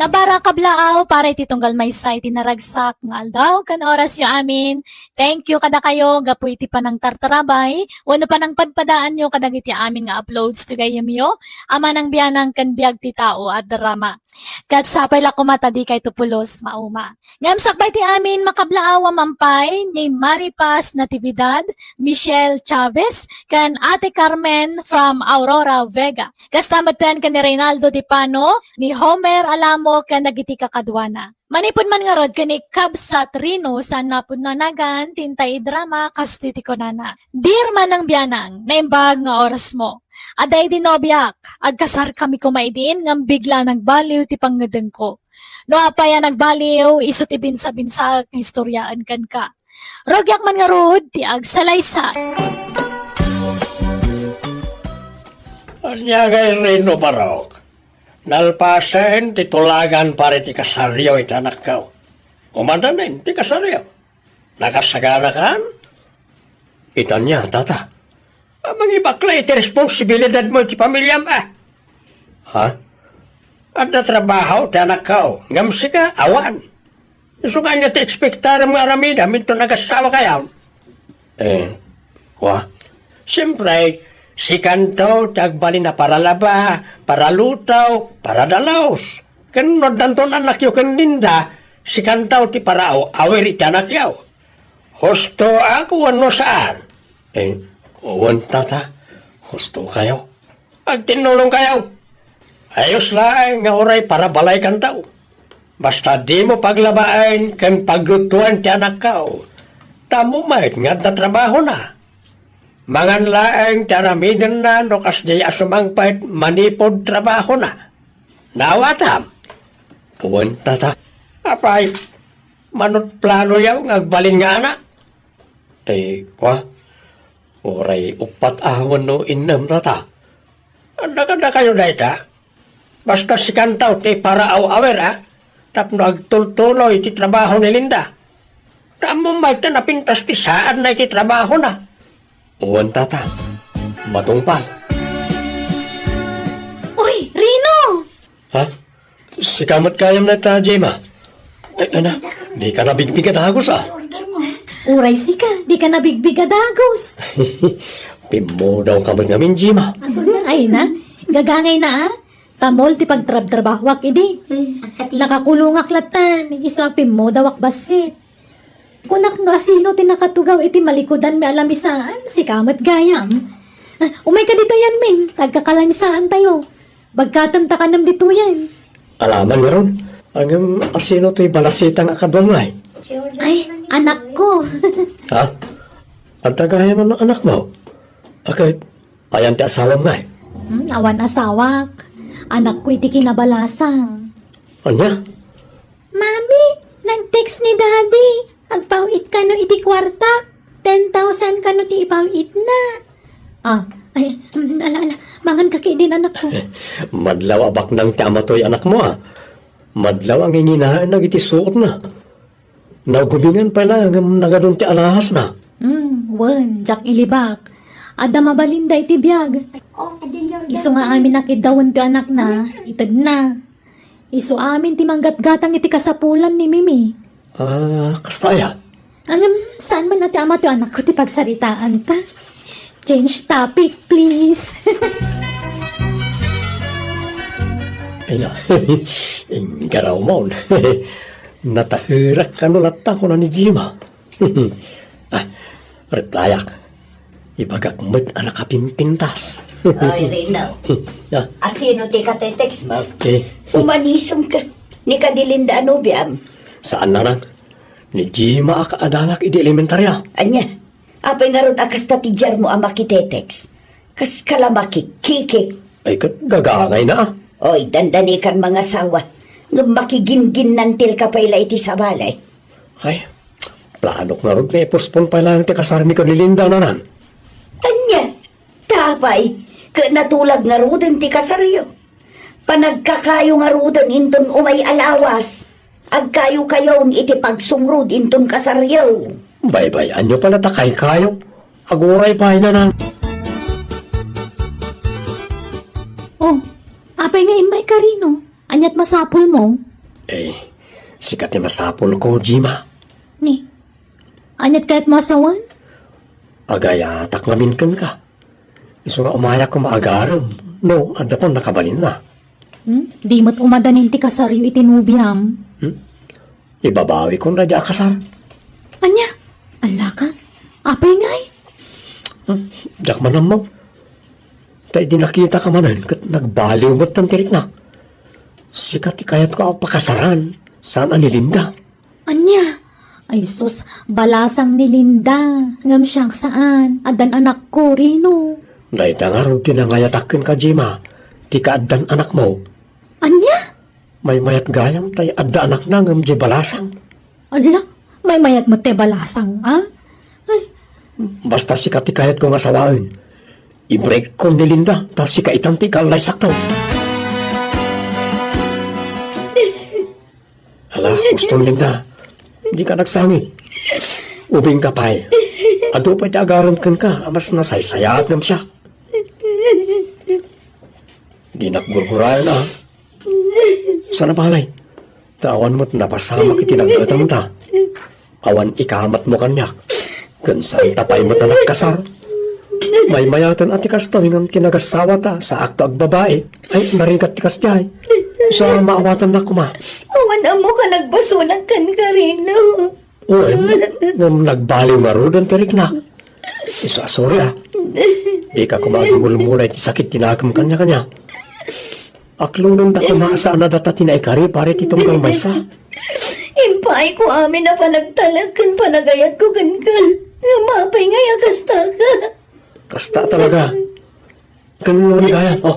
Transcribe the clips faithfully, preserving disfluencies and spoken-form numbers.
Abara kablaaw, para iti tunggal maysa iti naragsak nga aldaw ken orasyo amin. Thank you kadakayo gapu iti panangtartarabay wenno panangpadpadaanyo kadagiti amin nga uploads ti gayyemyo, Amanang Bianang ken Biag ti Tao a drama. Ket sapay la koma ta dikayto pulos mauma. Ngem sakbay ti amin, makablaaw a mampay ni Maripas Natividad, Michelle Chavez, ken Ate Carmen from Aurora, Vega. Kasta metten ken ni Reynaldo Dipano, ni Homer Alamo, ken dagiti kakaduana. Manipud man ngarud ken ni Kabsat Rino, saan napudno a nagan ti intay idrama, kastoy ti kunana, "Dear Manang Bianang, naimbag nga orasmo. Adda idi nobiak, agkasarkami koma idin ngem bigla nagbaliw ti pangngedengko. No apay a nagbaliw, isu ti binsa-binsaek nga istoriaen kenka. Rugiak man ngarud ti agsalaysay." Ania ngay Rino, Barok? Nalpasen ti tulagan para iti kasaryo iti anakko. Umadanen ti kasaryo. Nakasaganakan? Ita ania, tata? A, mangibakla iti responsibilidadmo iti pamiliam, a. Ha? Adda trabaho ti anakko, ngem sika, awan. Isu nga ania ti ekspektarem nga aramidem inton agassawa kayo? Eh, kua? Siempre, sikanto ti agbalin a paralaba, paraluto, paradalus. Ken no addanton annakyo ken Linda, sikanto ti paraaw-awir iti annakyo. Husto ako wenno saan? Eh, wen, tata, husto kayo. Agtinnulong kayo. Ayos laeng nga uray parabalaykanto. Basta dimo paglabaen ken paglutuen ti annakko. Tammo met nga adda trabahona. Mangan laeng ti aramidenna no kasdiay a sumangpet manipud trabahona. Naawatam? Wen, tata. Apay, mano't planoyo nga agbalin nga anak? Eh, kua? Uray uppat a wenno innem, tata. Adda kadakayo dayta? Basta sikanto ti paraaw-awir, a, tapno agtultuloy ti trabaho ni Linda. Tammo met ta napintas ti saadna iti trabahona. Wen, tata. Matungpal. Uy, Rino! Ha? Sika met gayam dayta, Gemma. Ay, ana, dika nabigbig a dagus, a. Uray sika, dika nabigbig a dagus. Pimmudawka met ngamin, Gemma. Ay na, gagangayna, a. Tamol ti pagtrabtrabahoak idi. Nakakulongak latta, isu a pimmudawak bassit. Kunak no asino ti nakatugaw iti malikudanmi a lamisaan, sika met gayam. A, umayka ditoyen, Min, ta agkakalamisaantayo. Bagkatem ta kanem ditoyen. Alaman ngarud, ngem asino toy balasita nga kaduam ngay? Ay, anakko. Ha? Adda gayam a anakmo? Aket, ayan ti asawam ngay? Hmm, awan asawak. Anakko iti kinabalasang. Ania? Mami, nag-text ni Daddy. Agpaw-it kano iti kuartak. Ten thousand kano ti ipaw-itna. A, ay, mm, ala, ala. Manganka ketdin, anakko. Madlaw a baknang ti ama toy anakmo, a. Madlaw a nginginaenna iti suotna. Nagumingan pay la ngem nagadun ti alahasna. Hmm, wen, diak ilibak. Adda mabalinda iti biag. Isu nga amin a kiddawen ti anakna, itedna. Isu amin ti manggatgatang iti kasapulan ni Mimi. A, kasta aya? Ngem, saan man a ti ama ti anakko ti pagsaritaanta? Change topic, please. Aya, inggarawmon. Nataerak kano latta, kuna ni Gemma. A, replyak. Ibagak met a nakapimpintas. Ay, Rino. A? Asino ti katetext mo? Eh. Umanisem ka. Ni Kadilinda a nobiam? Saan, nanang. Ni Gemma a kaadanak idi elementarya. Ania? Apay ngarud a kasta ti diarmo a makitetext? Kas kala makikiki. Ay, ket gagangayna, a. Oy, dandanikan mangasawa. Ngem makigingginnantilka pay la iti sabali. Ay, planok ngarud nga i-postpone pay laeng ti kasarmi ken ni Linda, nanang. Ania? Ta apay, ket natulag ngaruden ti kasaryo. Panagkakayo ngaruden inton umay a lawas. Agkayo-kayon iti pagsungrod inton kasaryo. Baybay-anyo pay la ta kaykayo. Aguray pay, nanang. Oh, apay nga immayka, Rino? Ania't masapulmo? Eh, sika ti masapulko, Jima. Ni, aniat kayatmo a sawen? Agayatak ngamin kenka. Isu nga umayak koma agarem no adda pay nakabalinna. Hmm? Di met umadanin ti kasaryo iti nobiam. Hmm? Ibabawikon daydi a kasar. Ania? Allaka? Apay ngay? Hmm? Diak man ammo. Ta idi nakitaka manen ket nagbaliw met ti riknak. Sika ti kayatko a pakasaran, saan a ni Linda. Ania? Ay sus, balasang ni Linda. Ngem siak saan. Addan anakko, Rino. Dayta ngarud ti nangayatak kenka, Jima, ti kaaddan anakmo. Ania? Maymayat gayam tay adda anakna ngem diay balasang. Ala, maymayat met ti balasang, a? Ay. Basta sika ti kayatko nga sawaen. Ibrekkon ni Linda, ta sika itan ti ikaallaysakto. Ala, uston, Linda. Dika nagsangit. Ubingka pay. Adu pay ti agarem kenka a mas nasaysayaat ngem siak. Dinak gurguraen, a. Saan a balay. Ta awan met napasamak iti nagdatangnta. Awan ikamatmo kaniak. Ken saan ta pay met a nagkasar. Maymayaten a ti kastoy ngem ti nagasawata, saakto agbabai. Ay, narigat ti kasdiay. Sa maawatannak koma. Awan ammo ka nagbasolak kenka, Rino. Wen, ngem nagbaliw ngaruden ti riknak. Isu a sorry, a. Dika koma agimulmula iti sakit ti nakem kaniak. Aklononta koma a saan a data ti naikari para iti tunggal maysa. Impaayko amin a panagtalek ken panagayatko kenka. Ngem apay ngay a kastaka? Kasta talaga. Ken no ni gayam, o,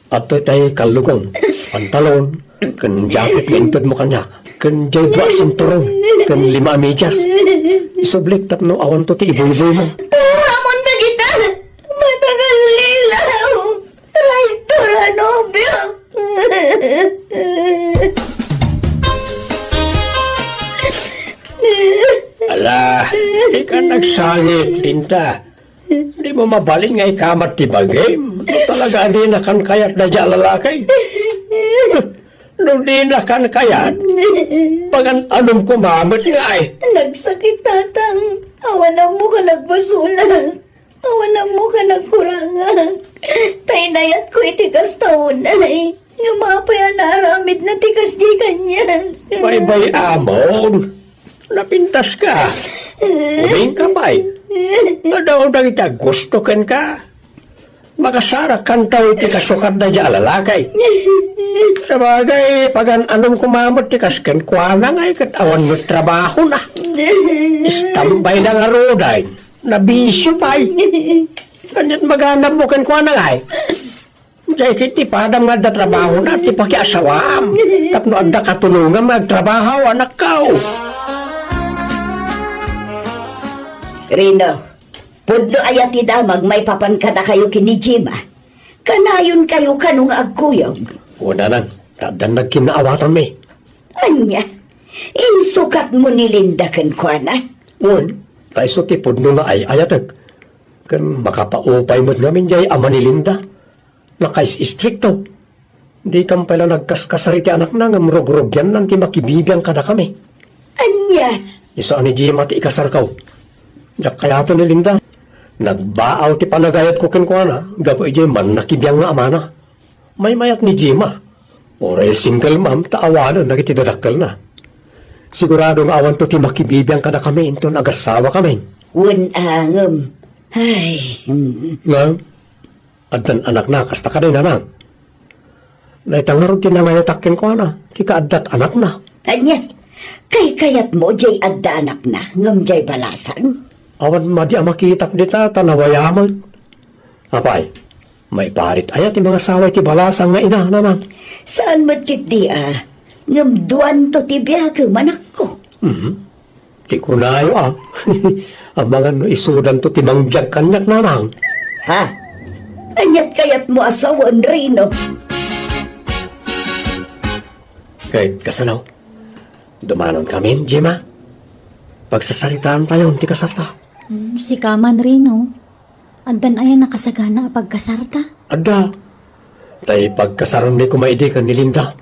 adtoy tay kallugon, pantalon, ken jacket nga intedmo kaniak, ken diay dua a sinturon, ken lima a medias. Isublik tapno awanto ti ibuyboymo. Turamon dagita! Managallilaw! Traitor a nobio! Ala, dika nagsangit, Linda. Dimo mabalin nga ikamat ti bagim? No talaga a dinakan kayat daydiay a lalaki. No dinakan kayat, pagan-anom koma met ngay. Nagsakit, Tatang. Awan ammo ka nagbasolak. Awan ammo ka nagkurangak. Ta inayatko iti kasta unay. Ngem apay a naaramidna ti kasdiay kaniak? Baybay-amon. Napintaska. Ubingka pay. Adda dagiti aggusto kenka. Makasarakkanto iti kasukat daydiay a lalaki. Sabagay, pagan-anom koma met ti kas kenkuana ngay ket awan met trabahona. Istambayna ngaruden. Nabisio pay. Ania't maganabmo kenkuana ngay? Diay ket ti padam nga adda trabahona ti pakiasawaam tapno adda katulongam nga agtrabaho, anakko. Rino, pudno aya ti damag maipapan kadakayo ken ni Jima? Kanayonkayo kano nga agkuyog? Wen, nanang, ta addan nagkinnaawatanmi. Ania? Insukatmo ni Linda kenkuana? Wen, ta isu ti pudno nga ay-ayatek. Ken makapaupay met ngamin diay ama ni Linda. Nakais-istrikto. Dikam pay la nagkaskasar iti anakna ngem rugrugyannan ti makibibiang kadakami. Ania? Isu a ni Jima ti ikasarko. Diak kayaten ni Linda. Nagbaaw ti panagayatko kenkuana gapu idiay mannakibiang nga amana. Maymayat ni Jima. Uray single mom ta awanen dagiti dadakkelna. Sigurado nga awanto ti makibibiang kadakami inton agasawakami. Wen, a, ngem. Ay, mm. Nga? Addan anakna, kasta kadi, nanang? Dayta ngarud ti nangayatak kenkuana, ti kaaddat anakna. Ania? Kaykayatmo diay adda anakna, ngem diay balasang? Awan madi a makitak dita, ta nawayamet. Apay, maiparit aya ti mangasawa iti balasang nga ina, nanang? Saan met ketdi a, ngem duanto ti biagem, anakko. Mhm. Ti kunayo, a. Amangan no isudanto ti mangbiag kaniak, nanang. Ha? Ania't kayatmo a sawen, Rino? Ket kasano? Dumanonkamin, Jima? Pagsasaritaantayon ti kasarta. Hmm, sika man, Rino. Addan aya nakasagana a pagkasarta? Adda. Tay pagkasaranmi koma idi ken ni Linda.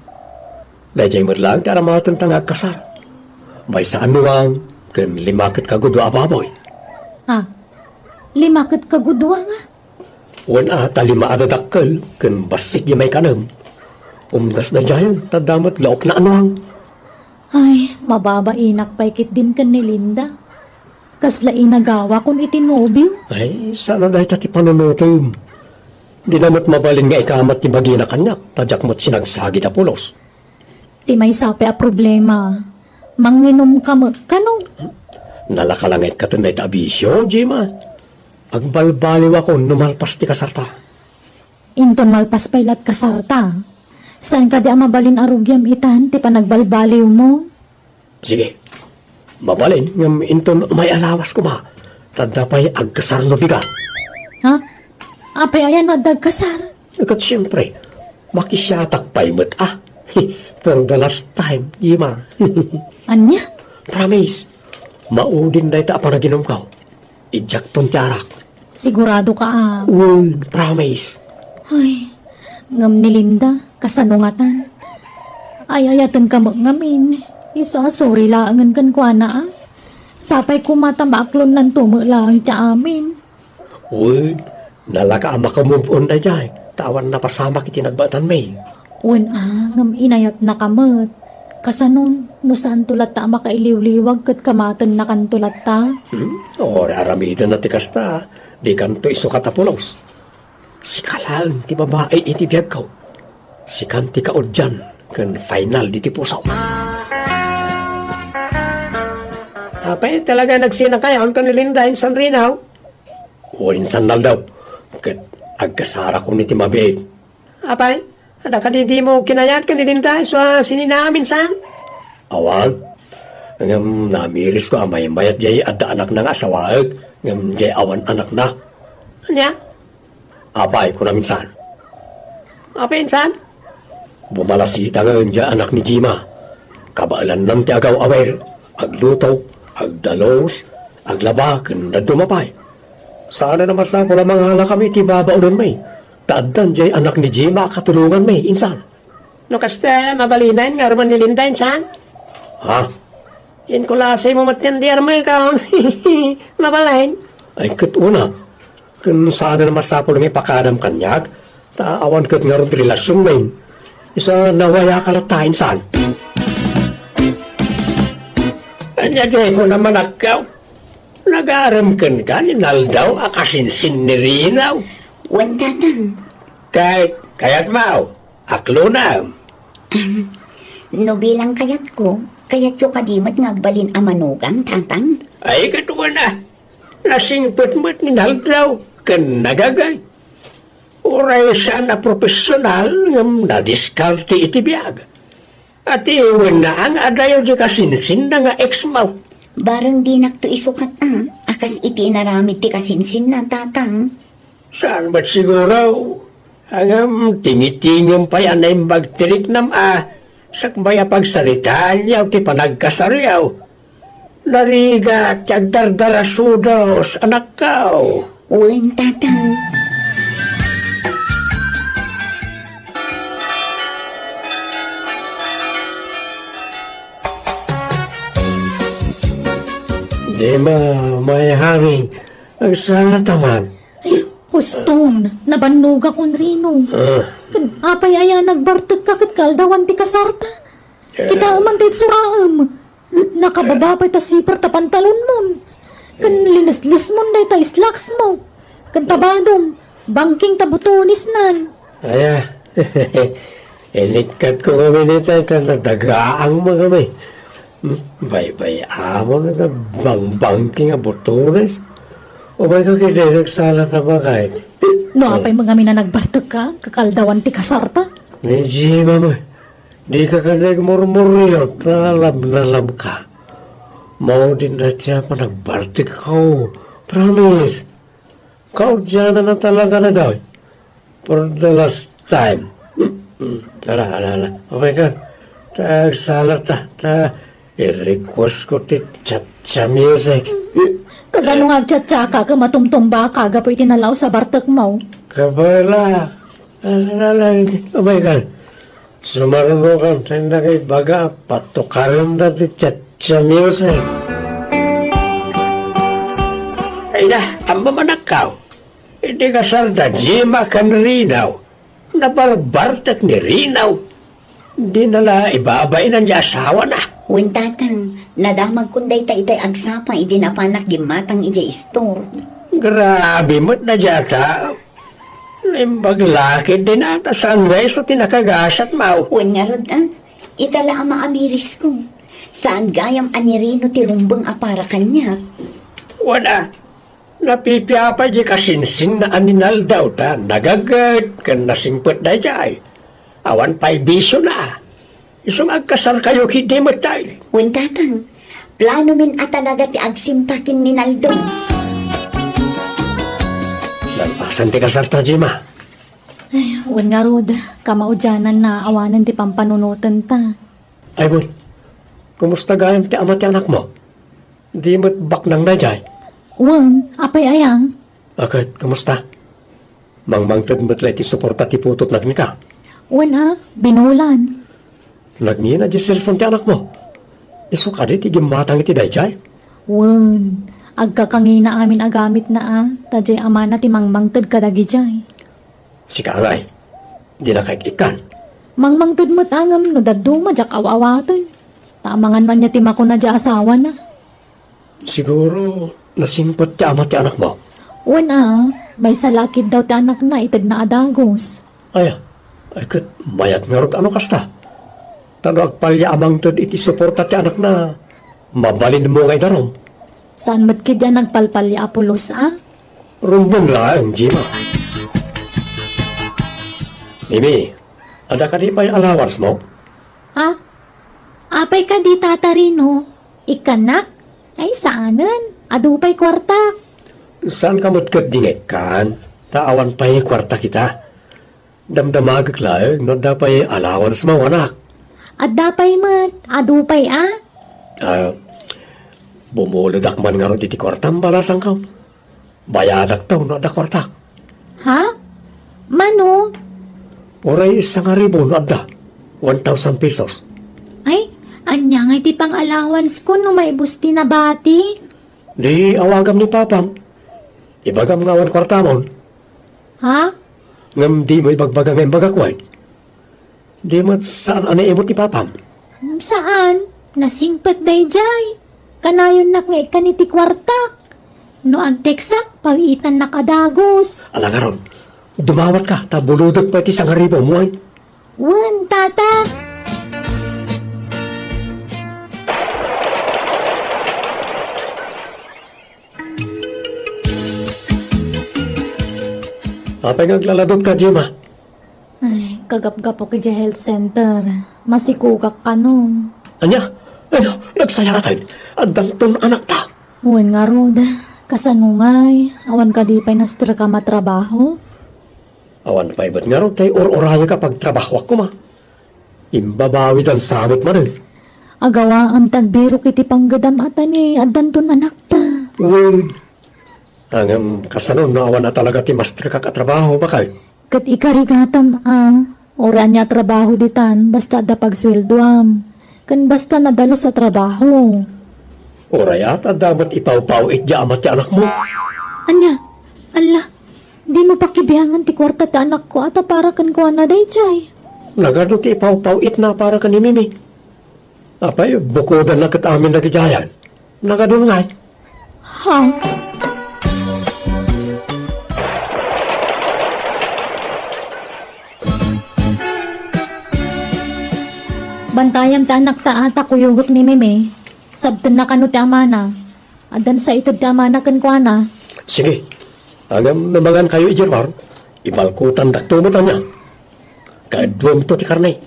Daydiay met laeng ti aramatenta nga agkasar. Maysa a nuang ken lima ket kagudua a baboy. Ah, lima ket kagudua nga? Wen a, ta lima a dadakkel ken bassit diay maikanem. Umdas daydiayen, ta adda met laokna a nuang. Ay, mababainak pay ketdin ken ni Linda. Kasla inagawakon iti nobio. Ay, saan a dayta ti panunotem. Dina met mabalin nga ikamat ti bagina kaniak, ta diak met sinagsagid a pulos. Ti maysa pay a problema, manginomka met kano? Nalaka la nga ikkaten dayta a bisio, Gemma. Agbalbaliwakon no malpas ti kasarta. Inton malpas pay la't kasarta, saan kadi a mabalin a rugiam itan ti panagbalbaliwmo? Sige. Mabalin, ngem inton may alawas koma, ta adda pay agkasar no bigat. Ha? Apay aya no adda agkasar? Ket siempre, makisiatak pay met a. For the last time, Gemma. Ania? Promise. Maudin dayta a panaginumko. Idiakton ti arak. Sigurado ka a? Wen, promise. Ay, ngem ni Linda, kasano ngatan? Ay-ayatenka met ngamin. Isu a sorry laengen kenkuana a. Sapay koma ta maaklonnanto met laeng ti amin. Wen, nalaka a maka-move on daydiay, ta awan napasamak iti nagbaetanmi. Wen a, ngem inayatnaka met. Kasanon, no saanto latta a makailiwliwag ket kamatennakanto latta? Hmm? O, ar-aramidenna ti kasta, dikanto isukat a pulos. Sika laeng ti babai iti biagko. Sikan ti kaudian ken final diti puso. Apay, talaga nagsinakayon ken ni Linda insan Rino? O, insan aldaw, ket agkasarakon iti mabiit. Apay, adda kadi dimo kinayat ken ni Linda isu a sinina a minsan? Awan. Ngem namirisko a maymayat jay adda anakna nga asawaek, ngem jay awan anakna. Ania? Apay, kuna minsan. Apay insan? Bumalasitangen jay anak ni Gemma. Kabaelannan ti agaw-awer, agluto, agdalus, aglaba, ken dadduma pay. Saan a masapul a mangalakami iti babaonenmi, ta addan jay anak ni Gemma a katulonganmi, insan. No kasta, mabalinen nga armen ni Linda, insan? Ha? Inkulasaymo met ken di armekon. Mabalin? Ay, ket una, ken saan a masapul nga ipakadam kaniak, ta awan ket ngarud relasionmi. Isu a nawayaka latta, insan. Ania jay kuna, manakkaw? Nagarem kenka ni Naldaw a kasinsin ni Rino? Wen, Tatang. Kay, kayatmo, aklonam. Ahem. No bilang kayatko, kayatyo kadi met nga agbalin a manugang, Tatang? Ay, ket wen a. Nasingpet met ni Naldaw ken nagagay. Uray saan a profesional ngem nadiskarte iti biag. Ati, wen a nga adayo di kasinsinna nga ex-mo. Bareng dinakto isukat a, a kas iti inaramid ti kasinsinna, Tatang. Saan met siguro? Ngem tingitingem pay a naimbag ti riknam a, sakbay a pagsaritaanyo ti panagkasaryo. Narigat ti agdardarasudos, anakko. Wen, Tatang. Gemma, my honey, agsala ta man. Ay, huston, nabannogakon, Rino. Ah. Ken apay aya nagbartekka ket kaaldawan ti kasarta? Eh. Kitaem man ta itsuraem. Nakababa pay ta siper ta pantalonmon. Ken lineslesmon dayta slacks mo. Ken ta badom, bangking ta butonesnan. Aya, inikkatko ngamin itay ta nadagaangmo ngamin. Hmm, baybay-amon nga bangbangking a butones. Umayka ket agsala ta baket. No apay mo ngamin a nagbartekka, kaaldawan ti kasarta? Ni Gemma mo. Dika kadi agmurmuriot, nalabnalabka. Maudin dayta a panagbartekko. Promise. Kaudiananna talaga daytoy. For the last time. Ala, ala, ala. Umayka. Ta agsala ta. Ta i-request ko ti cha-cha music. Kasano nga agcha-chaka ket matumtumbaka gapu iti nalaus a bartekmo? Kabala. Ala, ala, ala. Umayka. Sumarunokan, dayta nga ibaga, patukarenda ti chacha music. Ay na, amma manakkaw. Iti kasarda, Jima ken Rinaw. Nabarbartek ni Rinaw. Dina la ibabainan ti asawana. Wen, Tatang, nadamagkon dayta itay agsapa idi napanak gimmatang idiay istor. Grabe met dayta a tao. Naimbag la ketdin a ta saan nga isu ti nakagasat, maw. Wen ngarud, a, ita la a maamirisko. Saan gayam a ni Rino ti rumbeng a para kaniak. Wen a, napipiapay di kasingsingna a ni Naldo ta nagaget ken nasingpet daydiay. Awan pay bisiona. Isu nga agkasarkayo ketdi met tay. Wen, Tatang, planomin a talaga ti agsimpa ken ni Naldo. Nalpasan ti kasarta, Jima. Ay, wen ngarud, kamaudiananna awanen ti pampanunotenta. Ay, wen. Kumusta gayam ti ama ti anakmo? Di met baknang daydiay? Wen, apay aya? A ket, kumusta? Mangmangted met la iti suporta ti putotna kenka? Wen a, binulan. Nagngina diay cellphone ti anakmo? Isu kadi ti gimmatang iti daydiay? Wen, agkakangina amin a gamitna a, ta diay amana ti mangmangted kadagidiay. Sika ngay, dinaka ik-ikkan. Mangmangted met a ngem no dadduma diak aw-awaten. Ta amangan man nia ti makuna diay asawana. Siguro, nasingpet ti ama ti anakmo? Wen a, maysa la a kiddaw ti anakna itedna a dagus. Aya, ay ket mayat ngarud a no kasta. Ta no agpallia a mangted iti suporta ti anakna, mabalinmo nga idarum. Saan met ketdi a nagpalpallia a pulos a? Rumbeng laeng, Jima. Mimi, adda kadi pay allowance mo? Ha? Apay kadi, Tata Rino? Ikkannak? Ay, saanen. Adu pay kuartak. Saanka met ketdi nga ikkan, ta awan pay kuarta kita. Damdamagek laeng no adda pay allowance mo, anak. Adda pay met. Adu pay a? Ah, bumulodak man ngarud iti kuartam, balasangko. Bayadakto no adda kuartak. Ha? Mano? Uray sangaribu no adda. One thousand pesos. Ay, ania ngay ti pang-allowance ko no maibus ti nabati? Di awagam ni papam. Ibagam nga awan kuartamon. Ha? Ngem dimo ibagbaga nga imbagak wen. Di met saan a naimut ti papam? Hmm, saan? Nasingpet daydiay. Kanayonnak nga ikkan iti kuartak. No agteksak, pawiitannak a dagus. Ala ngarud, dumawatka, ta bulodek pay ti sangaribum, wen? Wen, Tata. Apay nga aglaladutka, Jima? Ay, kagapgapok idiay health center. Masikogak kano. Ania? Ania? Nagsayaaten? Addanton anakta? Wen ngarud, kasano ngay? Awan kadi pay nastrek a matrabaho? Awan pay met ngarud tay ur-urayek a pagtrabahoak koma. Imbabawidan sa met manen. Agawaam ti agbirok iti panggedam a ta ni addanton anakta. Wen. Ngem kasano no awan a talaga ti mastrekak a trabaho, bakay? Ket ikarigatam a, uray ania a trabaho ditan, basta adda pagsueldoam, ken basta nadalus a trabaho. Uray a ta adda met ipawpaw-it diay ama ti anakmo. Ania? Alla, dimo pakibiangan ti kuarta ti anakko a ta para kenkuana daydiay. Nagadu ti ipawpaw-itna para ken ni Mimi. Apay, bukodanna ket amin dagidiayan. Nagadun ngay. Ha? Bantayam ti anakta a ta kuyogek ni Mimi. Sabtenna kano ti amana. Addan sa ited ti amana kenkuana. Sige. Ngem no mangankayo idiay ruar, ibalkotandakto met ania. Kaduamto ti karne.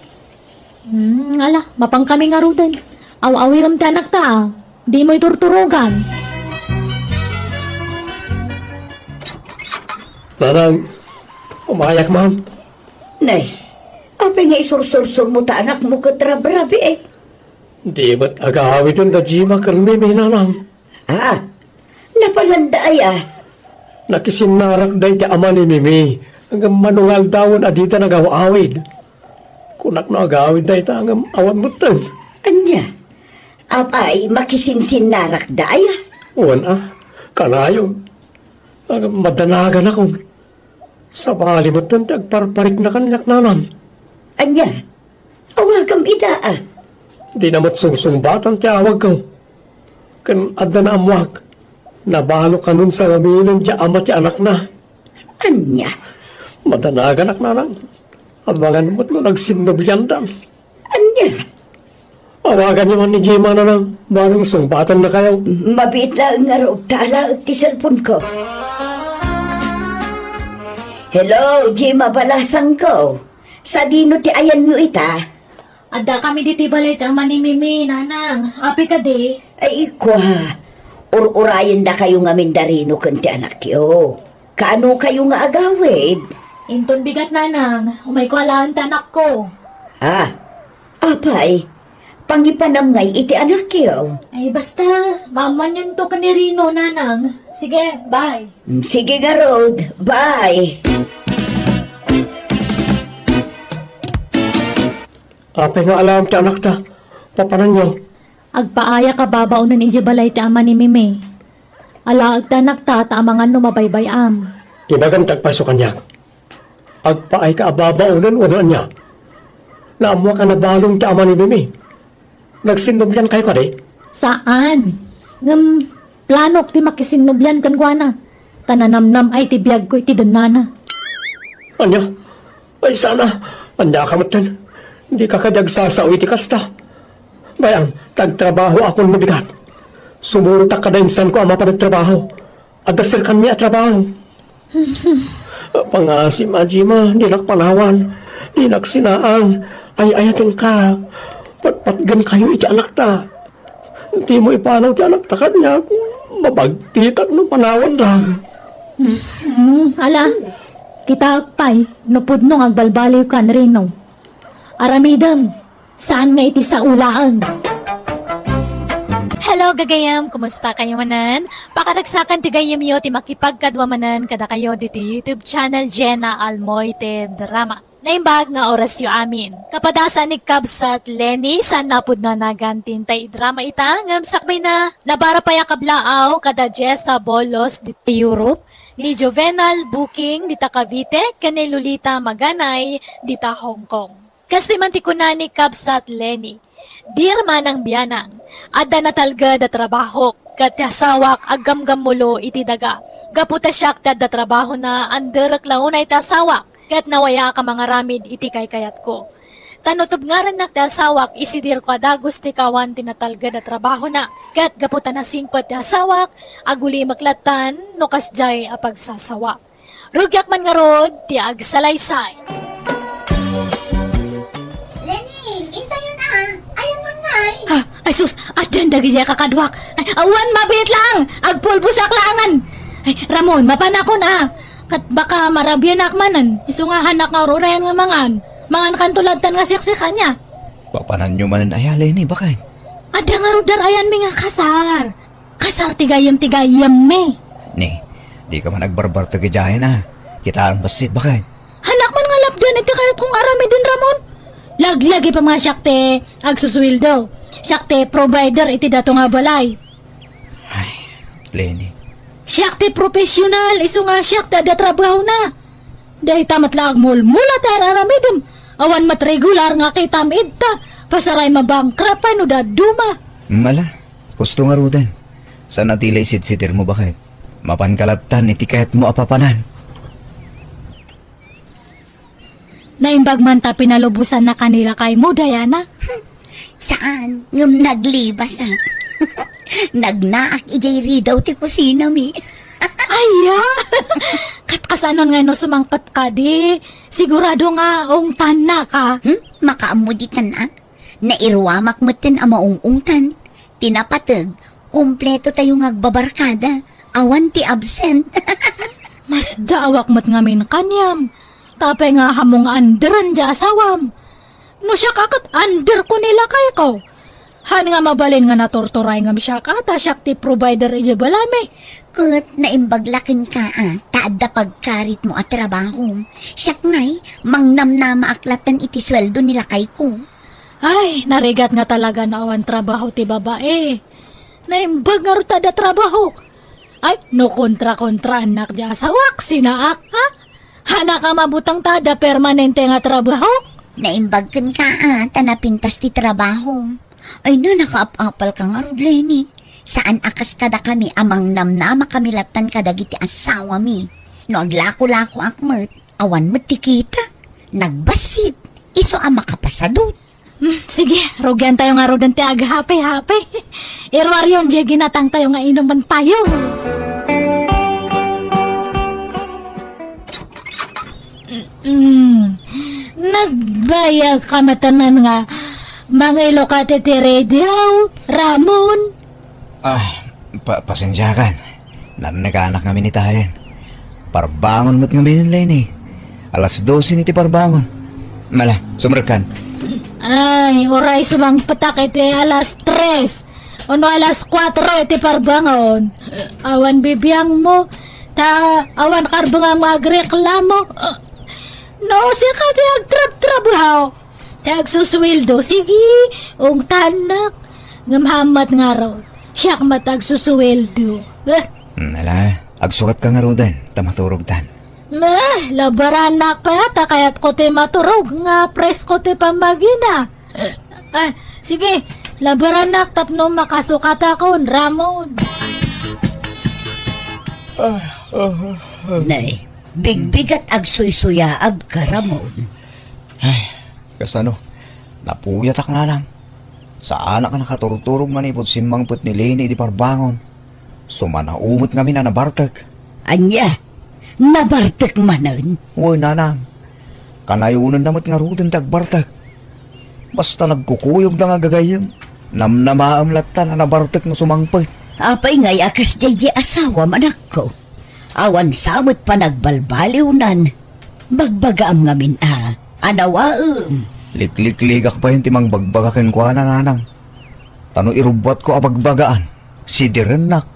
Hmm, ala, mapankami ngaruden. Aw-awirem ti anakta a. Dimo iturturogan. Nanang, umayak man. Nay, apay nga isursursurmo ta anakmo ket rabrabii? Di met agawiden da Jima ken Mimi, Nanang. Ah, napalanda aya? Nakisinnarak da iti ama ni Mimi, ngem mano nga aldawen a dida nagaw-awid. Kunak no agawid dayta ngem awan metten. Ania? Apay, makisinsinnarakda aya? Wen a, kanayon. Ngem madanaganakon. Sabali metten ti agparparikna kaniak, nanang. Ania? Awagam ida a. Dina met sungsungbatan ti awagko. Ken adda naammoak, nabalo kanon sa amin diay ama ti anakna. Ania? Madanaganak, nanang. Abangan met no nagsinnubliandan. Ania? Awaganyo man ni Jima, nanang. Banong sungbatan na kayo. Mabiit laeng ngarud ta alaek ti cellphone ko. Hello, Jima balasangko. Sadino ti ayanyo ita? Adda kami ditoy balay ti ama ni Mimi, nanang. Apay kadi? Ay, kua. Ur-urayendakayo ngamin da Rino ken ti anakyo. Kaano kayo nga agawid? Inton bigat, nanang. Umayko alaen ti anakko. Ah, apay, pangipanam ngay iti anakyo? Ay, basta, maammoanyonto ken ni Rino, nanang. Sige, bye. Mm, sige ngarud, bye. Apay nga alaem ti anakta, papananyo? Agpaayak a babaonen idiay balay ti ama ni Mimi. Alaek ti anakta ta amangan no mabaybay-am. Ibagam ti agpayso kaniak. Agpaayka a babaonen wenno ania? Naammoak a nabalon ti ama ni Mimi. Nagsinnubliankayo kadi? Saan. Ngem planok ti makisinnublian kenkuana. Ta nanamnam-ay ti biagko iti dennana. Ania? Ay, sana. Ania ka metten? Dika kadi agsasao iti kasta. Bay-am, ta agtrabahoakon no bigat. Sumurotak kada insanko a mapan agtrabaho. Adda serkanmi a trabaho. Pangasim a, Jima, dinak panawan. Dinak sinaang. Ay-ayatenka. Patpatgenkayo iti anakta. Dimo ipanaw ti anakta kaniak. Mabagtitak no panawandak. Hmm, ala, kitaek pay no pudno nga agbalbaliwka ni Rino. Aramidem, saan nga iti sao laeng. Hello, gagayem! Kumusta kayo manen? Pakaragsakan ti gayyemyo ti makipagkadua manen kadakayo ditoy YouTube channel Jenna Almoite Drama. Naimbag nga orasyo amin. Kapadasan ni Kabsat Lenny, saan napudno a nagan ti intay idrama ita, ngem sakbayna, nabara pay a kablaaw kada Jessa Bolos ditoy Europe, ni Juvenal Buking dita Cavite, ken ni Lolita Maganay dita Hong Kong. Kastoy man ti kuna ni Kabsat Lenny, "Dear Manang Bianang, adda natalged a trabahok, ket ti asawak aggamgammulo iti daga. Gapu ta siak ti adda trabahona, anderek la unay ti asawak, ket nawayaak a mangaramid iti kaykayatko. Ta no tubngarennak ti asawak, isidirko a dagus ti kawan ti natalged a trabahona, ket gapu ta nasingpet ti asawak, agulimek lattan no kasdiay a pagsasawak." Rugiak man ngarud ti agsalaysay. Lenny, intayon a. Ayan man ngay. Ha? Ay sus, addan dagiti kakaduak. Ay, awan, mabiit lang. Agpulbosak laangan. Ay, Ramon, mapanakon a. Ket baka marabianak manen. Isu nga hanak nga ururayan nga mangan. Mangankanto lattan nga siksik ania. Papananyo manen aya, Lenny, baket? Adda ngarud darayanmi nga kasar. Kasar ti gayyem ti gayyemmi. Ni, dika man agbarbarteg idiayen a. Kitaem bassit, baket? Hanak man nga lapdan iti kayatko nga aramiden, Ramon. Laglagi pay nga siak ti agsusueldo. Siak ti provider iti dato nga balay. Ay, Lenny. Siak ti professional, isu nga siak ti adda trabahona. Dayta met la agmulmula ti ar-aramidem. Awan met regular nga kitam idta. Pasaray mabangkrap pay no dadduma. Mala, husto ngaruden. Saan a ti la isidsidirmo, baket? Mapanka lattan iti kayatmo a papanan. Naimbag man ta pinalubosannaka ni lakaymo, Diana? Saan, ngem naglibas a. Nagnaak idiay ridaw ti kusinami. Aya! Ket kasano ngay no sumangpet kadi? Sigurado nga ungtannaka. Hmm? Makaammo ditan a. Nairuamak metten a maung-ungtan. Ti napateg, kumpleto tayo nga agbabarkada. Awan ti absent. Masdaawak met ngamin kaniam. Tapay nga ammom nga underen diay asawam. No siak a ket underko ni lakayko. Haan nga mabalin nga naturturay ngem siak, a, ta siak ti provider idiay balaymi. Ket naimbag la kenka, a, ta adda pagkaritmo a trabahom. Siak ngay, mangnamnamaak latten iti sueldo ni lakayko. Ay, narigat nga talaga no awan trabaho ti babai. Naimbag ngarud ta adda trabahok. Ay, no kontra-kontraannak diay asawak, sinaak, ha? Haanak a mabuteng ta adda permanente nga trabaho? Naimbag kenka, a, ta napintas ti trabaho. Ay, no, nakaap-apalka ngarud, Leni. Saan a kas kadakami a mangnamnamakami latten kadagiti asawami. No aglako-lakoak met, awan met ti kita. Nagbassit. Isu a makapasadut. Hmm, sige, rugiantayo ngaruden ti aghape-hape. Iruaryon diay ginatangtayo nga inumentayo. Mm, nagbayag ka met man nga mangiloka ti, ti radio, Ramon. Ah, pa-, pasensiakan. Narnekanak ngamin itayen. Parbangon met ngamin, Leni. Alas dose ni ti parbangon. Mala, sumrekkan. Ay, uray sumangpetak iti alas tres. Ono alas kuatro iti parbangon. Awan bibiangmo. Ta awan karbengam nga agreklamo. No, sika ti agtrabtrabaho. Ti agsusueldo, sige, ungtannak. Ngem haan met ngarud, siak met agsusueldo. Eh. Hmm, ala, agsukatka ngaruden, ta maturogtan. Eh, labaranak pay, ta kayatko ti maturog nga presko ti pammagina. Eh, ah, sige, labaranak tapno makasukatakon, Ramon. Nay, bigbigat agsuysuyaabka, Ramon. Ay, kasano? Napuyatak, nanang. Saanak a nakaturturog manipud simmangpet ni Leni idi parbangon. Sumanaw met ngamin a nabartek. Ania? Nabartek manen? Wen, nanang. Kanayonenna met ngaruden ti agbartek. Basta nagkukuyogda nga gagayyem, namnamaem latta a nabartek no sumangpet. Apay ngay a kasdiay ti asawam, anakko? Awan sa met panagbalbaliwnan. Bagbagaam ngamin a, anawaem. Liklikligak payen ti mangbagbaga kenkuana, nanang. Ta no irubbuatko a bagbagaan, sidirennak.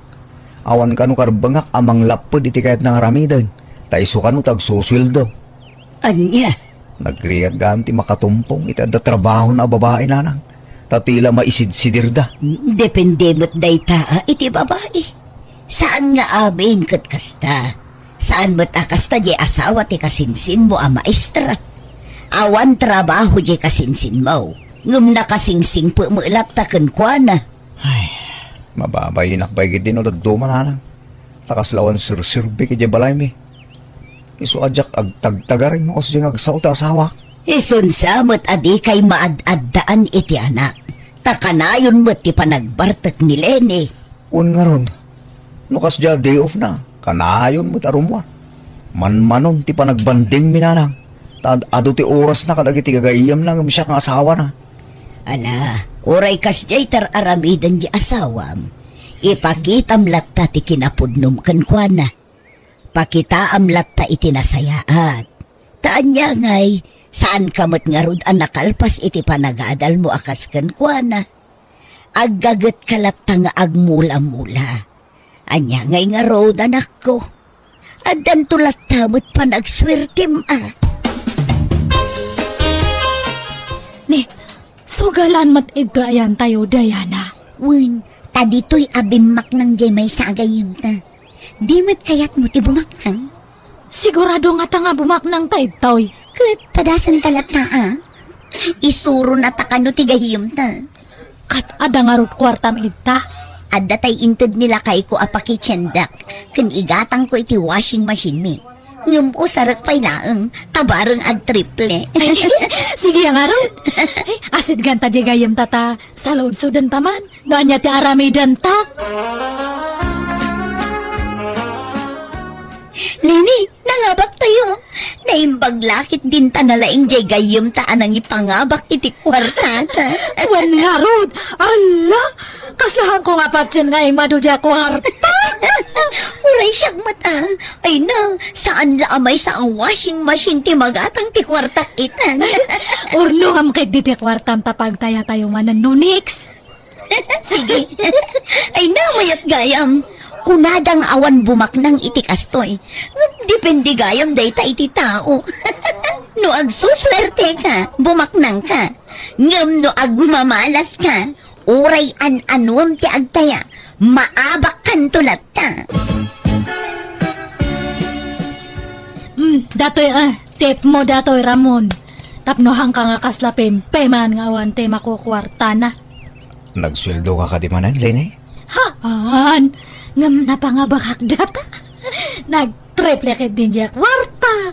Awan kano karbengak a manglapped iti kayatna nga aramiden, ta isu kano ti agsusueldo. Ania? Nagrigat gayam ti makatumpong iti adda trabahona a babai, nanang, ta ti la maisidsidirda. Depende met dayta, a, iti babai. Saan nga amin ket kasta. Saan met a kasta diay asawa ti kasinsinmo a maestra. Awan trabaho diay kasinsinmo, ngem nakasingsingpet met latta kenkuana. Ay, mababainak pay ketdi no dadduma, nanang. Ta kasla awan serserbik idiay balaymi. Isu a diak agtagtagaring no kasdiay nga agsao ti asawak. Isun sa met a dikay maad-addaan iti anak. Ta kanayon met ti panagbartek ni Leni. Wen ngarud, no kasdiay a day off na, kanayon met a rummuar. Manmanon ti panagbandingmi, nanang. Ta ad-adu ti orasna kadagiti gagayyemna ngem siak nga asawana. Ala, uray kasdiay ti ar-aramiden ti asawam, ipakitam latta ti kinapudnom kenkuana. Pakitaam latta iti nasayaat. Ta ania ngay, saanka met ngarud a nakalpas iti panagadalmo a kas kenkuana. Aggagetka latta nga agmula-mula. Ania ngay ngarud, anakko? Addanto latta met panagsuertem a. Ni, sugalan met idto ayantayo, Diana. Wen, ta ditoy a bimmaknang diay maysa a gayyemta. Di met kayatmo ti bumaknang? Sigurado ngata nga bumaknangta idtoy. Ket padasenta latta a. Isurona ta kano ti gayyemta. Ket adda ngarud kuartam idta? Adda tay inted ni lakayko a pakitiendak ken igatangko iti washing machine mi. Ngem usarek pay laeng, ta bareng agtriple. Sige ngarud. Ay, asidganta diay gayyemta ta saludsodenta man. No ania ti aramidenta? Leni, nangabaktayo. Naimbag la ketdin ta nalaing diay gayyemta a nangipangabak iti kuartata. Wen ngarud, ala, kaslahanko nga patien nga immadu diay kuarta. Uray siak met a. Ay na, saan la a maysa a washing machine ti magatang ti kuartak itan. Urnongam ketdi ti kuartam ta pagtayatayo manen no next. Sige. Ay, namayat gayam. Kunada nga awan bumaknang iti kastoy. Ngem depende gayam dayta iti tao. No agsusuerte ka, bumaknang ka. Ngem no agmamalas ka, uray an-anuem ti agtaya, maabak kanto latta. Hmm, datoy, ah, tip mo datoy, Ramon. Tapno hangka nga kasla pempeman nga awan ti makukuartana. Nagsueldo ka kadi manen, Leni? Haan, ngem napangabakak data. Nagtriple ket din diak kuarta.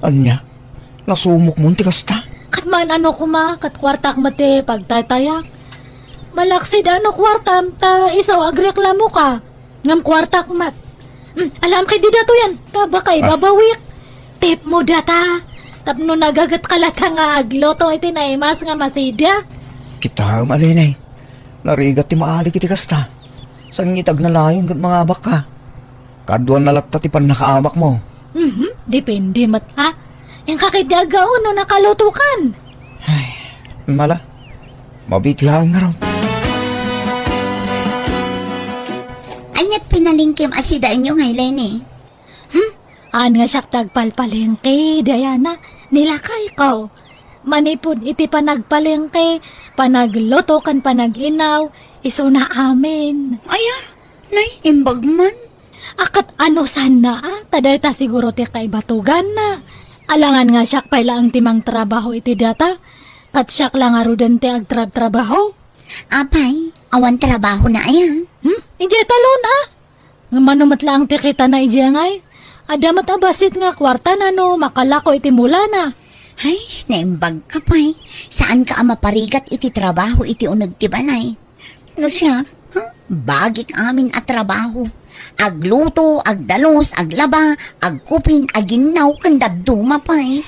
Ania? Nasumok mo ti kasta? Ket man ano koma, ket kuartak met ti pagtaytayak. Malaksid ano kuartam ta isu agreklamo ka. Ngem kuartak met. Hmm, alam kay di datoyan, ta baka Ah. ibabawik. Tip mo data. Tapno nagaget ka latta nga agluto iti naimas nga masida. Kita, Leni. Narigat ti maalik iti kasta. Saan nga itag nalayon ket mangabak ka? Kaduan na latta ti pannakaabak mo. Mhm, depende met, ha? Inka ket di aggaon no nakalutokan. Ay, mala. Mabiit laeng ngarud. Aniat pinalengkem a sidaenyo ngay, Leni? Hmm? Haan nga siak ti agpalpalengke, Diana. Ni lakayko. Manipud iti panagpalengke, panagluto ken panag-inaw, isuna amin. Aya, nay, imbag man. A ket ano sanna, a? Ta dayta siguro ti kaibatuganna. Alangan nga siak pay laeng ti mangtrabaho iti data. Ket siak la ngaruden ti agtrabtrabaho. Apay, awan trabahona aya? Hmm? Idiay talon, a? Ngem mano met laeng ti kitana idiay ngay? Adda met a bassit nga kuartana no makalako iti mulana. Ay, naimbagka pay. Saanka a maparigat iti trabaho iti uneg ti balay. No siak, ha? Bagik amin a trabaho. Agluto, agdalus, aglaba, agkupin, aginnaw, ken dadduma pay.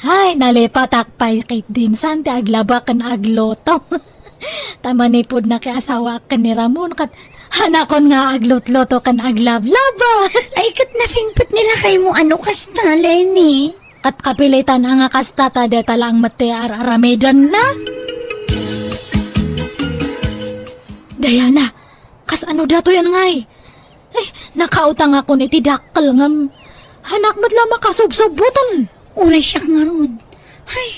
Hay, nalipatak pay ket din saan ti aglaba ken agluto. Ta manipud nakiasawaak ken ni Ramon, ket hanakon nga aglutluto ken aglablaba. Ay, ket nasingpet ni lakaymo a no kasta, Leni. Ket kapilitan a nga kasta ta dayta laeng met ti ar-aramidenna. Diana, kasano datoyen ngay? Ay, nakautangakon iti dakkel ngem hanak met la makasubsubboten. Uray siak ngarud. Ay,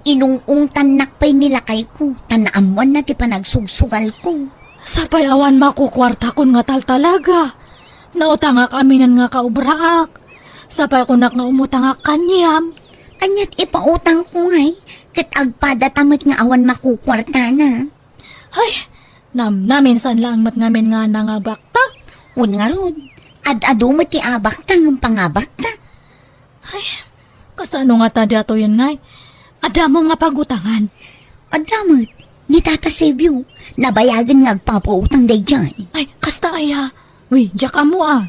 inung-ungtannak pay ni lakayko, ta naammoanna ti panagsugsugalko. Sapay awan makukuartakon nga taltalaga. Nautangak aminen nga kaobraak. Sapay kunak nga umutangak kaniam. Aniat ipautangko ngay, ket agpadata met nga awan makukuartana. Ay, namnamin saan laeng met ngamin nga nangabakta. Wen ngarud, ad-adu met ti abakta ngem pangabakta. Ay, kasano ngata datoyen ngay? Adda mo nga pagutangan? Adda met, ni Tata Sebio, nabayagen nga agpapautang daydiay. Ay, kasta aya? Wi, diak ammo a.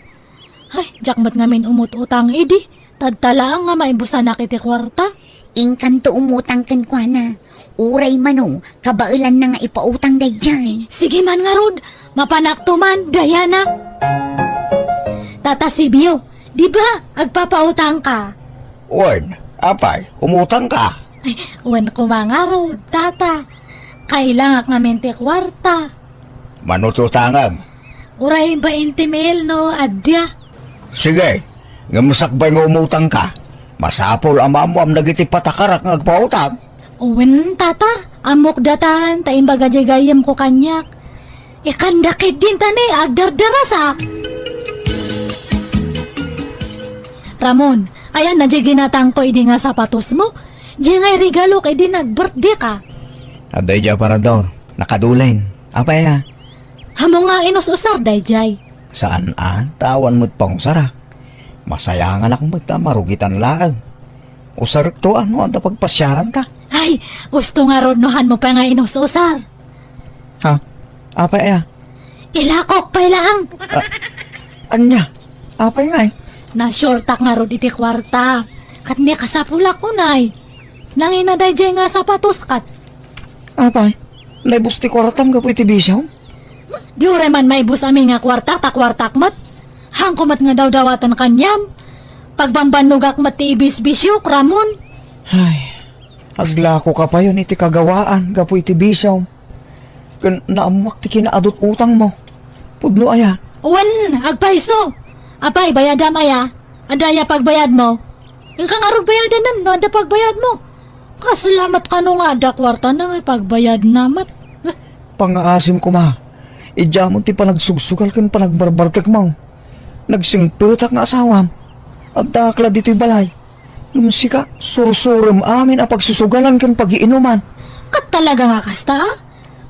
Ay, diak met ngamin umut-utang idi. Tadta laeng nga maibusanak iti kuarta. Inkanto umutang kenkuana. Uray mano, kabaelanna nga ipautang daydiay. Sige man ngarud, mapanakto man, Diana. Tata Sibio, di ba agpapautangka? Wen, apay, umutangka? Ay, wen koma ngarud, Tata. Kailangak ngamin ti kuarta. Mano ti utangem? Uray bainte mil no adda. Sige, ngem sakbay nga umutangka, masapul a maammuam dagiti patakarak nga agpautang. Wen, Tata, ammok datan, ta imbaga diay gayyemko kaniak. Ikanda ketdin ta ni agdardarasak. Ramon, ayanna diay ginatangko idi nga sapatosmo? Diay nga iregalok idi nag-birthday ka. Adda idiay aparador. Nakadulen. Apay a? Ammom nga inus-usar daydiay. Saan a? Ta awan met pangusarak. Masayanganak met ta marugitan laeng. Usarekto a no adda pagpasiaranta. Ay, usto ngarud no hanmo pay nga inus-usar. Ha? Apay a? Ilakok pay laeng. Ah, ania? Apay ngay? Nasurtak ngarud iti kuarta. Ket ni kasapulak unay. Nangina daydiay nga sapatos ket. Apay, naibus ti kuartam gapu iti bisio? Di uray man maibus amin nga kuarta, ta kuartak met. Hanko met nga dawdawaten kaniam. Pagbambannogak met ti ibisbisiok, Ramon. Ay, aglako ka payen iti kagawaan gapu iti bisio. Ken naammoak ti kinaadut utangmo. Pudno aya? Wen, agpayso. Apay, bayadam aya? Adda aya pagbayadmo? Inka ngarud bayadanan no adda pagbayadmo. Kasla met kano nga adda kuartana nga ipagbayadna met. Eh. Pangngaasim koma. Idiamon ti panagsugsugal ken panagbarbartekmo. Nagsingpetak nga asawam. Addaak la ditoy balay. Ngem sika, sursurem amin a pagsusugalan ken pagiinuman. Ket talaga nga kasta, a?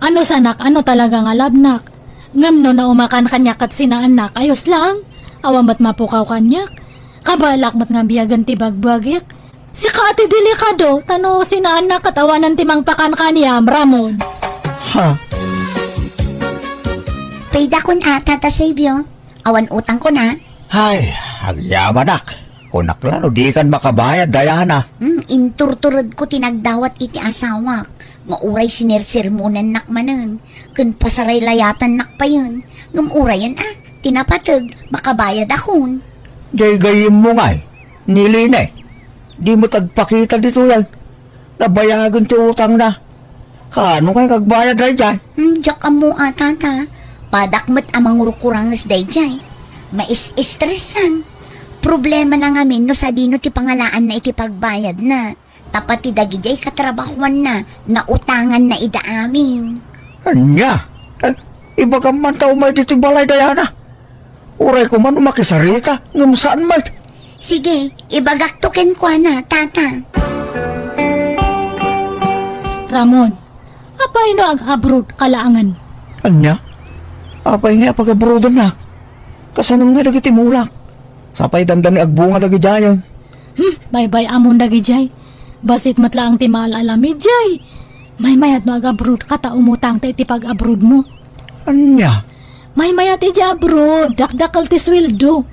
Ano sanak, ano talaga nga labnak? Ngem no naumakan kaniak ket sinaannak, ayos lang. Awan met mapukaw kaniak. Kabaelak met nga biagen ti bagbagik. Sika a ti delikado, ta no sinaannak ket awanen ti mangpakan kaniam, Ramon. Ha? Payda kun a, Tata Sabio. Awan utangko na. Ay, agyamanak. Kunak la no dikan makabayad, Diana. Hmm, inturturedko ti nagdawat iti asawak, nga uray sinersermonennak manen, ken pasaraylayatannak payen. Ngem urayen a, ti napateg, makabayadakon. Jay gayyemmo ngay, ni Lene. Di met agpakita ditoy ay. Nabayagen ti utangna. Kaano ngay nga agbayad daydiay? Hmm, diak ammo a, Tata. Padak met a mangurkuranges daydiay. Mais-estresan. Problemana ngamin no sadino ti pangalaanna iti pagbayadna. Ta pati dagidiay katrabahuanna, nautanganna ida amin. Ania? Eh, ibagam man ta umay ditoy balay, Diana. Uray koma no makisarita, ngem saan met. Sige, ibagakto kenkuana, Tata. Ramon, apay no ag-abroad ka laengen? Ania? Apay nga pag-abroadannak? Kasano nga dagiti mulak? Sapay dandani agbunga dagidiayen. Hmm, baybay-amon dagidiay. Bassit met laeng ti maal-alamiddiay. Maymayat no ag-abroad ka ta umutangta iti pag-abroadmo. Ania? Maymayat idiay abroad, dakdakkel ti sueldo.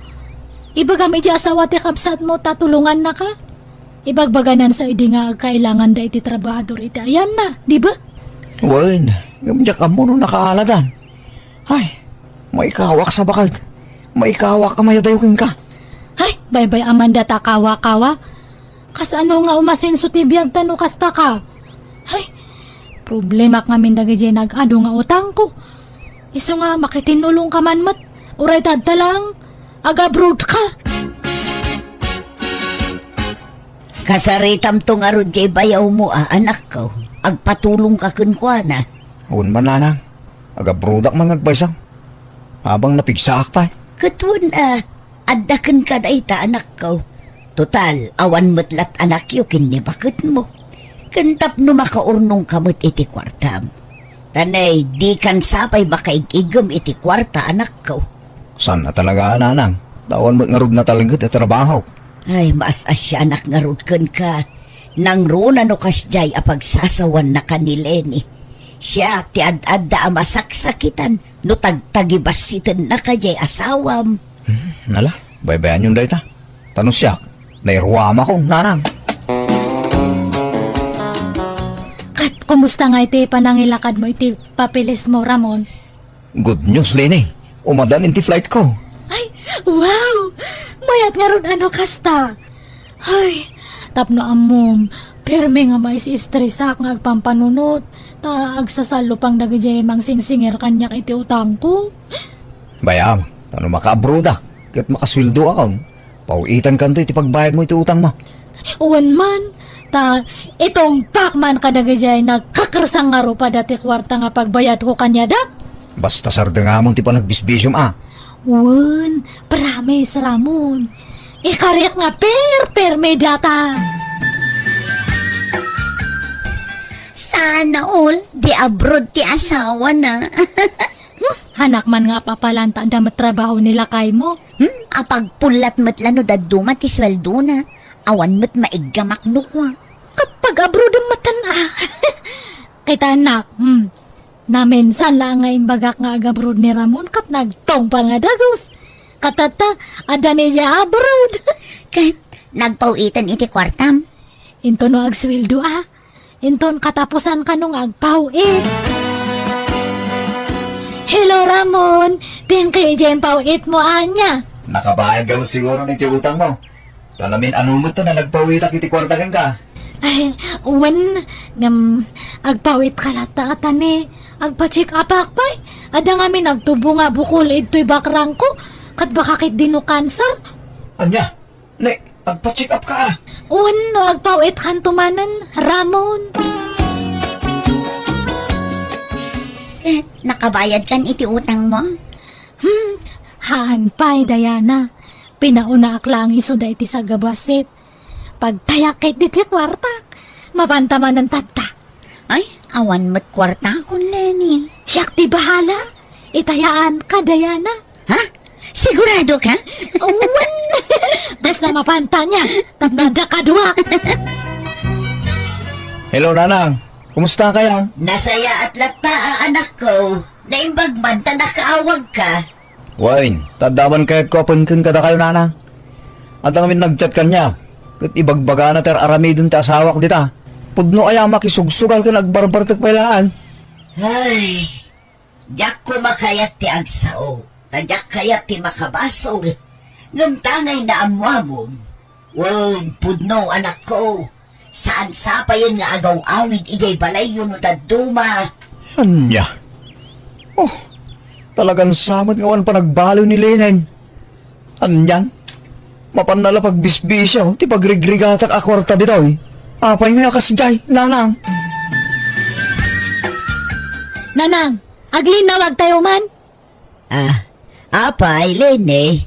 Ibagam idiay asawa ti kabsatmo ta tulongannaka. Ibagbagana sa idi nga agkailanganda iti trabahador iti ayanna, di ba? Wen, ngem diak ammo no nakaaladan. Ay, maikawak sa baket. Maikawak a mayadayo kenka. Ay, baybay-amanda ta kawa-kawa. Kasano nga umasenso ti biag ta no kasta ka? Ay, problemak ngamin dagidiay nag-adu nga utangko. Isu nga makitinulong ka man met, uray ta adda lang, ag-abroad ka. Kasaritamto ngarud diay bayawmo a, anakko, agpatulong ka kenkuana. Wen man, nanang, ag-abroadak man nga agpayso. Habang napigsaak pay. Ket wen a, adda kenka dayta, anakko. Total, awan met lat anakyo ken ni baketmo. Ken tapno makaurnongka met iti kuartam. Ta nay, dikan sapay makaig-igem iti kuarta, anakko. Saan a talaga, nanang? Ta awan met ngarud natalged a trabaho. Ay, maas-asianak ngarud kenka. Nangruna no kasdiay a pagsasawaannaka ni Leni. Siak ti ad-adda a masaksakitan no tagtagibassitennaka diay asawam. Hmm, ala, baybayanyon dayta. Ta no siak, nairuamakon, nanang. Ket kumusta nga iti panangilakadmo iti papeles mo, Ramon? Good news, Leni. Umadan iti flight ko. Ay, wow! Mayat ngarud a no kasta. Ay, tapno ammom, permi nga mais-estresak nga agpampanunot, ta agsasallupang dagidiay mangsingsingir kaniak iti utangko. Bayam, ta no makaabroadak, ket makasueldoakon, paw-itankanto iti pagbayadmo iti utangmo. Wen man, ta itungpak man kadagidiay nagkakersang nga rupada ti kuarta nga pagbayadko kaniada. Basta sardengamon ti panagbisbisiom a. Wen, promise, Ramon. Ikariak nga perpermi data. Sana all, di abroad ti asawana. Hmm, hanak man nga apapalanta da met trabaho ni lakaymo. Hmm, apagpullat met la no dadduma ti sueldona. Awan met maiggamak no kua. Ket pag-abroad metten a. Kitaennak, hmm. Naminsan la nga imbagak nga ag-abroad ni Ramon ket nagtungpal nga dagus. Ket tatta, adda ni dia abroad. Ket nagpaw-iten iti kuartam. Into no agsueldo a. Inton katapusan kano nga agpaw-it. Hello, Ramon. Thank you, idiay impaw-itmo ania. Nakabayad ka siguro iti utangmo. Ta namin-ano met ta nga nagpaw-itak iti kuarta kenka. Ay, wen, ngem, agpaw-itka latta a tani. Agpa-check upak pay. Adda ngamin nagtubo nga bukol idtoy bakrangko. Ket baka ketdino cancer. Ania? Ne, agpa-check up ka, ah. Wenno, agpaw-itkanto manen, Ramon. Eh, nakabayadkan iti utangmo? Hmm, haan pay, Diana. Pinaunaak laeng isuda iti sagabasit. Pagtayak ket diti kuartak. Mapanta manen tatta. Ay, awan met kuartakon, Leni. Siak ti bahala. Itayaanka, Diana. Ha? Sigurado ka? Awan. Basta mapanta niya. Tapno adda kadua. Hello, Nanang. Kumusta kaya? Nasayaat latta, a, anakko. Naimbag man ta nakaawagka. Wen, ta adda man kayatko a pengken kadakayo, Nanang. Adda ngamin nag-chat kaniak, ket ibagbagana ti ar-aramiden ti asawak dita. Pudno aya a makisugsugal ken agbarbartek pay laeng. Ay, diak koma kayat ti agsao, ta diak kayat ti makabasol. Ngem ta ngay naammoamon, wen, pudno, anakko. Saan sapayen nga agaw-awid idiay balayyo no dadduma. Ania? Oh, talagan sa met nga awan panagbaliw ni Leni. Anian? Mapanna la pagbisbisio ti pagrigrigatak a kuarta ditoy. Apay nga kasdiay, Nanang? Nanang, aglinnawagtayo man. Ah, apay, Leni?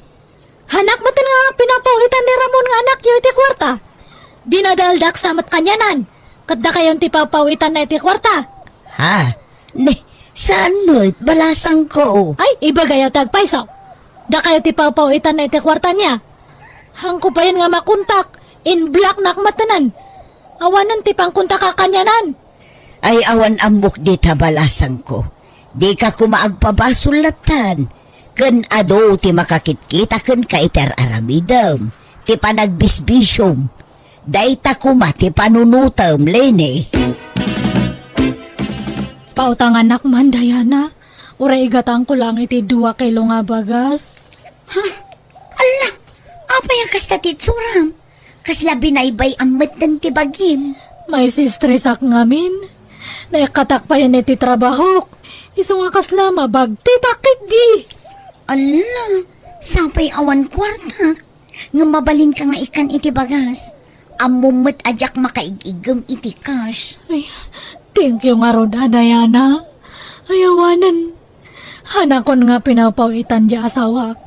Hanak met nga pinapaw-itan ni Ramon nga anakyo iti kuarta. Dinadaldak sa met kanianan. Ket dakayon ti papaw-itanna iti kuarta. Ha? Ne, saan met, balasangko. Ay, ibagayo ti agpayso. Dakayo ti papaw-itanna iti kuarta niya. Haanko payen nga makontak, in-blocknak matanan. Awanen ti pangkontaka kanianan. Ay, awan ammok dita, balasangko. Dika koma agpabasol lattan. Ken adu ti makakitkita kenka iti ar-aramidem, ti panagbisbisiom. Dayta koma ti panunotem, Leni. Pautanganak man, Diana. Uray igatangko lang iti dua kilo nga bagas. Ha? Alla, apay a kasta ti itsuram? Kasla binaybay-am metten ti bagim. Maisistresak ngamin. Naikkatak payen iti trabahok. Isu nga kasla mabagtitak ketdi. Alla, sapay awan kuartak. Ngem mabalinka nga ikkan iti bagas. Ammom met a diak makaig-iggem iti cash. Ay, thank you ngarud, a, Diana. Ay, awanen. Hanakon nga pinawpaw-itan diay asawak.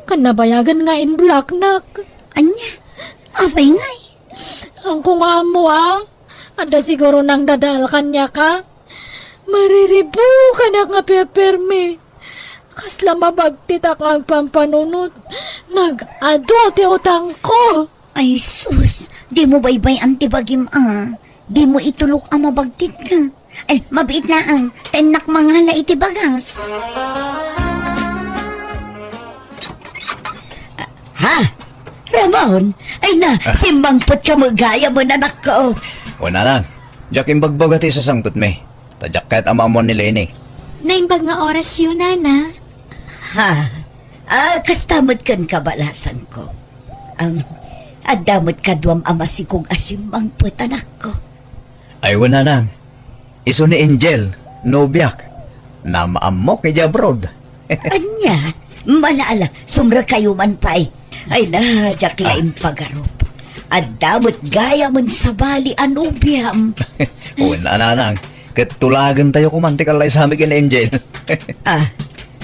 Ken nabayagen nga in-blocknak. Ania? Apay ngay? Haanko nga ammo, a. Adda siguro nangdadael kaniak, a. Mariribukanak nga perpermi. Kasla mabagtitak nga agpampanunot. Nag-adu ti utangko. Ay, sus, dimo baybay-an ti bagim, a. Dimo itulok a mabagtitka. Ay, mabiit laeng, ta innak mangala iti bagas. Ha? Ramon? Ay na, Ah. simmangpetka met gayam, anakko. O, Nanang, diak imbagbaga ti isasangpetmi. Ta diak kayat a maammoan ni Leni. Naimbag nga orasyo, Nana. Ha? Ah, kasta met kenka, balasangko. Am, adda met kaduam a masikog a simmangpet, anakko. Ay, wen, Nanang. Isu ni Angel, nobiak. Namaammok idiay abroad. Ania? Ala, ala, sumrekkayo man pay. Ay na, diak la Ah. impagarup. Adda met gayamen sabali a nobiam. Wen, Nanang. Ket tulagentayo koman ti kallaysami ken Angel. Ah,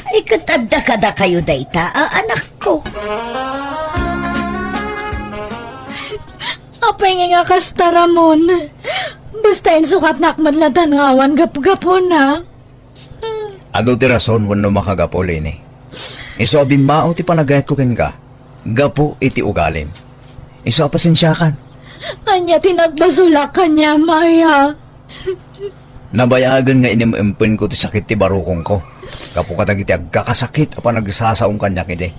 ay, ket adda kadakayo dayta, a, anakko. Apay ngay nga kasta, Ramon? Basta insukatnak met latta nga awan gapgapuna. Adu ti rason wenno makagapu, Leni. Isu a bimmao ti panagayatko kenka, gapu iti ugalim. Isu a pasensiakan. Ania ti nagbasolak kaniam, aya? Nabayagen nga inim-impenko ti sakit ti barukongko. Gapu kadagiti agkakasakit a panagsasaom kaniak idi.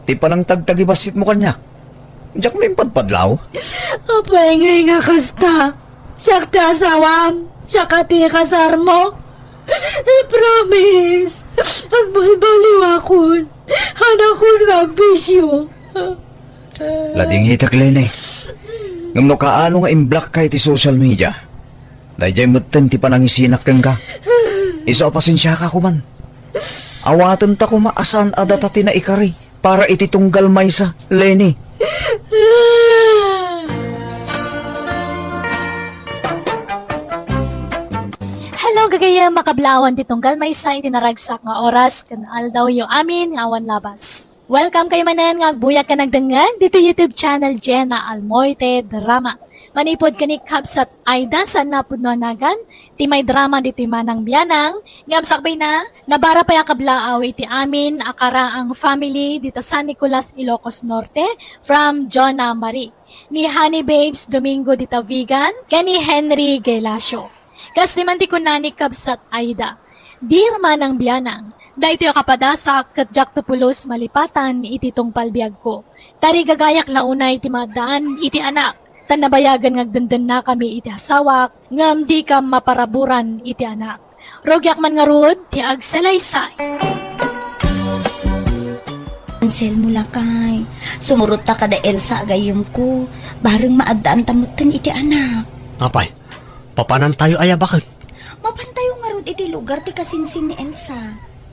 Ti panangtagtagibasitmo kaniak. Diak la impadpadlaw. Apay ngay nga kasta? Siak ti asawam. Siak a ti ikasarmo. I promise. Agbalbaliwakon. Hanakon nga agbisio. Ladingitek, Leni. Ngem no kaano nga imblockka iti social media, daydiay metten ti panangisinak kenka. Isu a pasensiaka koma. Awaten ta koma a saan a data ti naikari para iti tunggal maysa, Leni. Hello, gagayyem a kablaawan ti tunggal maysa iti naragsak nga oras ken aldawyo amin nga awan labas. Welcome kayo manen nga agbuyag ken agdengngeg ditoy YouTube channel Jenna Almoite Drama. Manipud ken ni Kabsat Aida, saan a pudno a nagan, ti maidrama ditoy Manang Bianang, ngem sakbayna, nabara pay a kablaaw iti amin a karaang family dita San Nicolas, Ilocos Norte, from Jonah Marie, ni Honey Babes Domingo dita Vigan, ken ni Henry Gelacio. Kas diay man ti kuna ni Kabsat Aida, Dear Manang Bianang, daytoy a kapadasak ket diakto pulos malipatan iti tungpal biagko. Tarigagayak la unay ti maaddaan iti anak, ta nabayagen nga agdendennakami iti asawak, ngem dika maparaburan iti anak. Rugiak man ngarud ti agsalaysay. Anselmo, lakay, sumurotta kada Elsa a gayyemko, bareng maaddaanta metten iti anak. Apay, papanantayo aya baket? Mapantayo ngarud iti lugar ti kasinsin ni Elsa.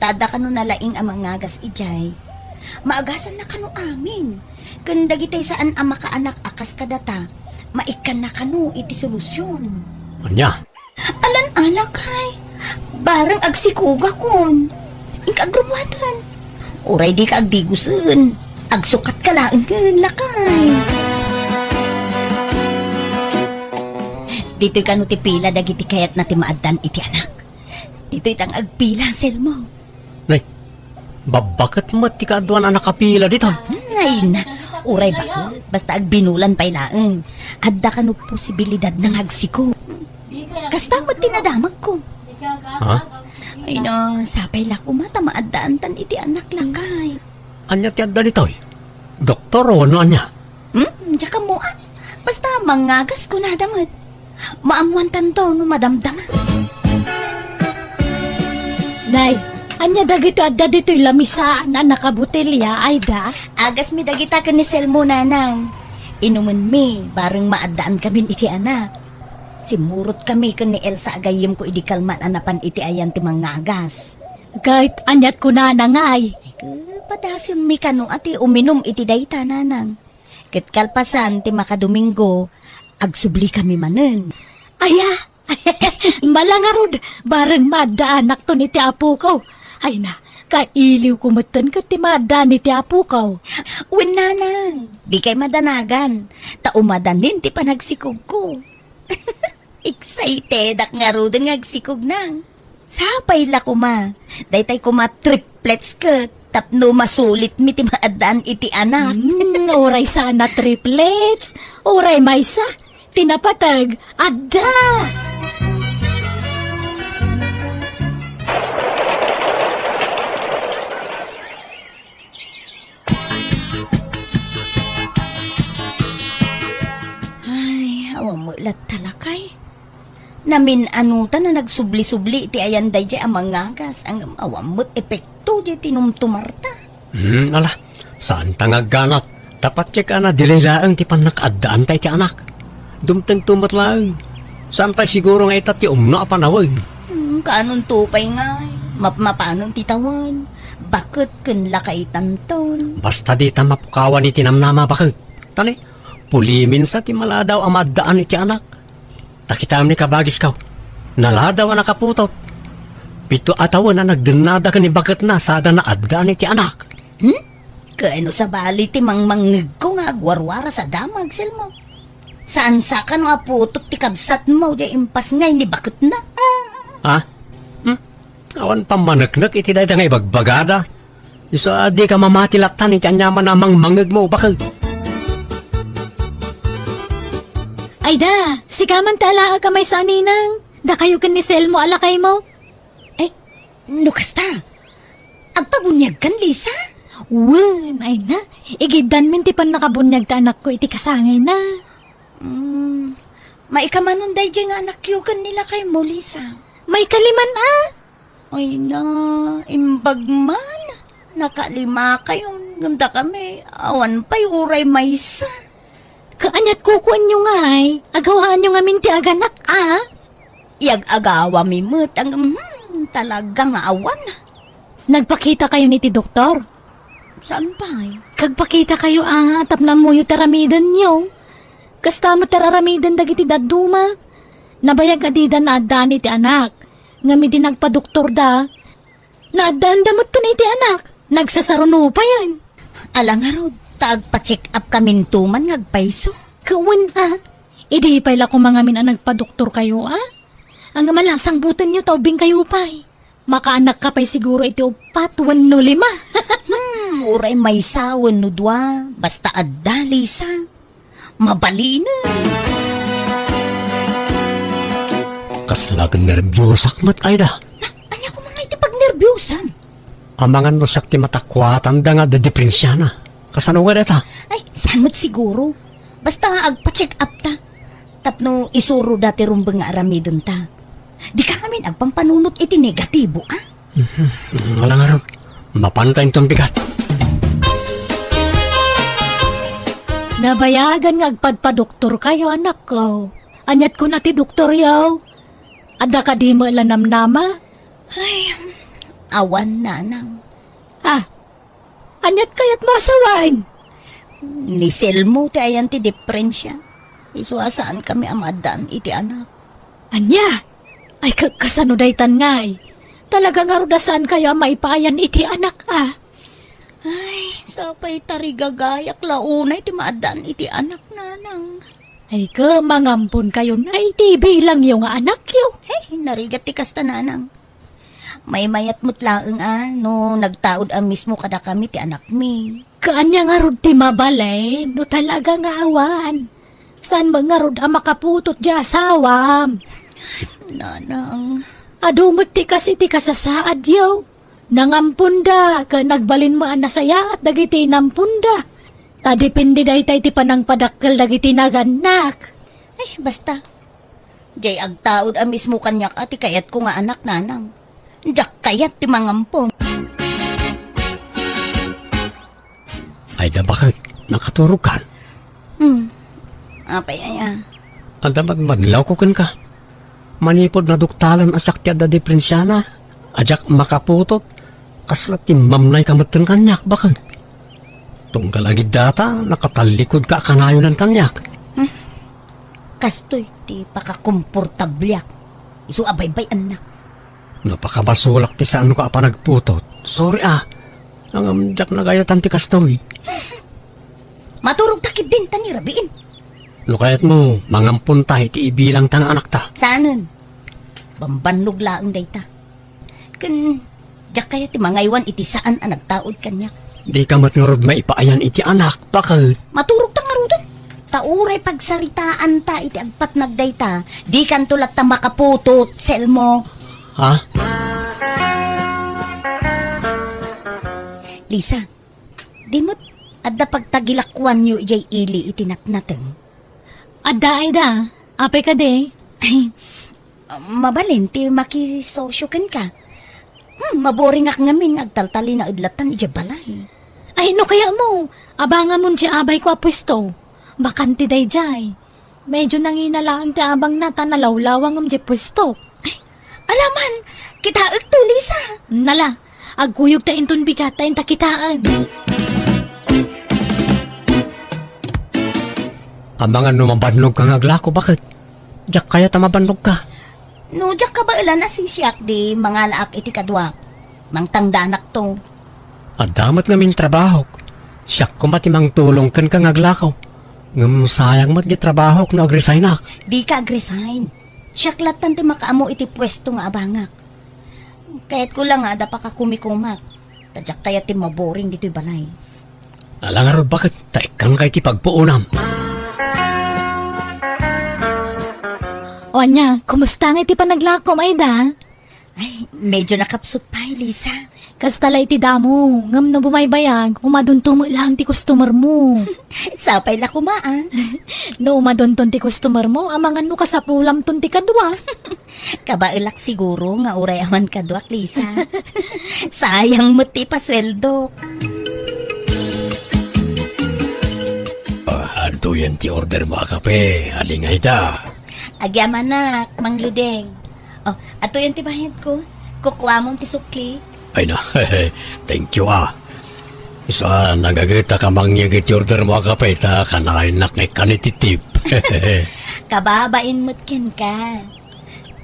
Ta adda kano nalaing a mangagas idiay. Maagasanna kano amin. Ken dagiti saan a makaanak a kas kadata, maikkanna kano iti solusion. Ania? Alan a, lakay. Bareng agsikogakon. Inka agrubuaten. Uray dika agdigosen. Agsukatka laengen, lakay. Ditoy kano ti pila dagiti kayatna ti maaddaan iti anak. Ditoy ta nga agpila, Selmo. Nay, babbaket met ti kaaduan a nakapila ditoy. Hmm, ay na, uray baket, basta agbinulan pay laeng. Adda kano posibilidad nga agsiko. Kasta met ti nadamagko. Ha? Ay na, sapay la koma ta maaddaantan iti anak, lakay. Ania ti adda ditoy? Doktor wenno ania? Hmm, diak ammoan. Basta mangagas kunada met. Maammoantanto no madamdama. Nay, ania dagitoy adda ditoy lamisaan a nakabotelya, Aida? Agasmi dagita ken ni Selmo, nanang. Inumenmi, bareng maaddaan kamin iti anak. Simmurotkami ken ni Elsa a gayyemko idi kalman a napan iti ayan ti mangagas. Ket aniat kunana ngay? Ket padasemmi kano a ti uminum iti dayta, nanang. Ket kalpasan ti makadomingo, agsublikami manen. Aya, mala ngarud, bareng maaddaanak ton iti apokaw. Ay na, kailiwko metten ket ti maaddaan iti apokaw. Wen, nanang, dikay madanagan, ta umadanin ti panagsikogko. Excitedak ngaruden nga agsikog, nang. Sapay la koma. Daytay koma triplets ket tapno masulitmi ti maaddaan iti anak. Hmm, uray saan a triplets, uray maysa, ti napateg, adda. Ay, awan met latta, lakay. Namin-anutan a nagsubli-subli iti ayan daydiay a mangagas, ngem awan met epekto diay tinumtumarta. Hmm, ala, saanta nga agganat. Tapno ti kanadelay laeng ti pannakaaddaanta iti anak. Dumtengto met laeng. Saan pay siguro nga ita ti umno a panawen? Hmm, kaanonto pay ngay? Mapmapanon ti tawen. Baket ken lakaitanton. Basta dita mapukawan iti namnama, baket. Tani, puliminsa ti maladaw a maaddaan iti anak. Ta kitam ni kabagiskaw, naladaw a nakaputot. Pito a tawen a nagdennada ken ni baketna sada naaddaan iti anak. Hmm? Kano sabali ti mangmangngegko nga agwarwaras a damag, Selmo? Saan sa kano a putot ti kabsatmo diay impasngay ni baketna? Ha? Hmm? Awan pammaneknek iti dayta nga ibagbagada. Isu a dika mamati lattan iti aniaman a mangmangngegmo, baket. Ay da, sika man ti alaek a maysa a ninang. Dakayo ken ni Selmo a lakaymo. Ay, no kasta, agpabuniagkan, Lisa? Wen, ay na. Igiddanmin ti pannakabuniag ti anakko iti kasangayna. Hmm, maikamanon daydiay nga anakyo ken ni lakaymo, Lisa? Maikaliman a. Ay na, imbag man. Nakalima kayo, ngem dakami, awan pay uray maysa. Kaaniat kukuenyo ngay, agawaanyo ngamin ti aganak a? Iyag-agawami met, ang, hmm, Talaga nga awan. Nagpakita kayo iti doktor? Saan pay? Kagpakita kayo, ah, tapno ammoyo ti aramidenyo. Kasta met ti aramiden dagiti dadduma. Nabayag a dida naaddaan iti anak. Ngem idi nagpadoktorda, naaddaanda metten iti anak. Nagsasaruno payen. Ala ngarud, ta agpa-check up kaminto man nga agpayso. Kawen, ah. Idi pay la koma ngamin a nagpadoktor kayo, ah. Ang mala, sangbutenyo ta ubing kayo pay. Makaanak ka pay siguro iti uppat wenno lima. Hmm, uray maysa wenno dua, basta adda, Lisa. Mabalinen. Kasla ket nerbiusak met, Aida. Na, ania koma nga iti pagnerbiusam? Amangan no siak ti matakuatanda nga addidiferensiana. Kasano nga dayta? Ay, saan met siguro? Basta agpa-check up ta. Tapno isuroda ti rumbeng nga aramidenta. Dika ngamin agpampanunot iti negatibo, a? Mhm. Ala ngarud, mapanta inton bigat. Nabayagan nga agpadpadoktor kayo, anak ko. Aniat kuna ti doktor yaw? Adda kadi met la namnama? Ay, awan, nanang. Ah, aniat kayat masawen? Ni Selmo ti ayan ti diferensia. Isu a saan kami a maaddaan iti anak. Ania? Ay, ka-, kasano daytan ngay? Talaga ngarud a saan kayo a maipaayan iti anak, a? Ay, sapay tarigagayak la unay ti maaddaan iti anak, nanang. Ay, ka, mangampon kayo na iti bilangyo nga anakyo. Hey, narigat ti kasta, nanang. Maymayat met laeng a no nagtaud a mismo kadakami ti anakmi. Kaanya ngarud ti mabalin no talaga nga awan? Saan met ngarud a makaputot ti asawam? Nanang. Adu met ti kas iti kasasaadyo. Nangamponda, ken nagbalin met a nasayaat dagiti inamponda. Ta depende dayta iti panangpadakkel dagiti nagannak. Ay, basta. Diay agtaud a mismo kaniak a ti kayatko nga anak, nanang. Diak kayat ti mangampon. Ay, da, baket? Nakaturogkan? Hmm. Apay aya? Adda madmadlawko kenka. Manipud naduktalan a siak ti adda diferensiana, a diak makaputot, kasla timmamnayka metten kaniak, baket? Tunggal agid data, nakatallikudka a kanayonan kaniak. Hmm. Kastoy ti pakakomportabliak. Isu a baybay-annak. Napakabasolak ti saanko a panagputot. Sorry, a. Ngem diak nagayatan ti kastoy. Maturogta ketdin ta ni rabiin. No kayatmo, mangamponta iti ibilangta nga anakta. Saanen? Bambannog laeng dayta. Ken, diak kayat ti mangaywan iti saan a nagtaud kaniak. Dika met ngarud maipaayan iti anak, baket? Maturogta ngaruden. Ta uray pagsaritaanta iti agpatnag dayta, dikanto latta makaputot, Selmo. Ha? Lisa, di met adda pagtagilakuanyo idiay ili iti natnateng? Adda, Aida. Apay kadi? Ay, mabalin ti makisosyo kenka. Hmm, maboringak ngamin nga agtaltalinaed lattan idiay balay. Ay, no kayatmo, abangamon diay abayko a puesto. Bakante daydiay. Medyo nangina laeng ti abangna ta nalawlawangem diay puesto. Ay, alaman, kitaekto, Lisa. Nala, agkuyogta inton bigat ta inta kitaen. Amangan no mabannogka nga aglako, baket? Diak kayat a mabannogka. No diak kabaelan a sisiak, di mangalaak iti kaduak. Mangtangdanakto. Adda met ngamin trabahok. Siak koma ti mangtulong kenka nga aglako. Ngem sayang met ti trabahok no agresignak. Dika agresign. Siak lattan ti makaammo iti puesto nga abangak. Kayatko la nga adda pakakumikumak. Ta diak kayat ti maboring ditoy balay. Ala ngarud, baket? Ta ikkanka iti pagpuonam. O ania, kumusta nga iti panaglakom, Aida? Ay, medyo nakapsut pay, Lisa. Kasta la iti damo, ngem no bumaybayag, umadonto met laeng ti customer mo. Sapay la koma, a. No umadonton ti customer mo, amangan no kasapulamton ti kadua. Kabaelak siguro nga uray awan kaduak, Lisa. Sayang met ti ipasueldok. Ah, adtoyen ti order mo a kape, Aling Aida. Agyamanak, Mang Ludeng. Oh, adtoyen ti bayadko. Kukuamon ti sukli. Ay na, thank you, ah. Isu a, nagagetak a mangyeg iti order mo a kape, ta kanayon nga ikkan iti tip. Kababain met kenka.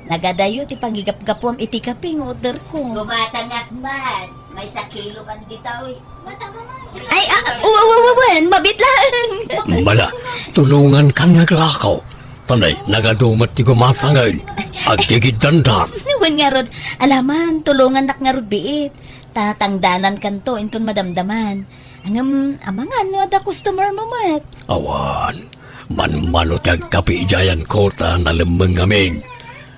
Nagadayo ti pangigapgapuam iti kape nga order ko. Gumatangak man. Maysa kilo kan ditoy. Ay, ah, wa, wa, wa, wen, mabit laeng. Bala, tulongankan nga aglako. Tanay, nagadu met ti gumatangen. Agigiddandan. Wen ngarud, alaman, tulongannak ngarud biit. Ta tangdanankanto inton madamdaman. Ngem, amangan no adda customer mo met. Awan, manmano ti agkape idiayanko ta nalemmeng ngamin.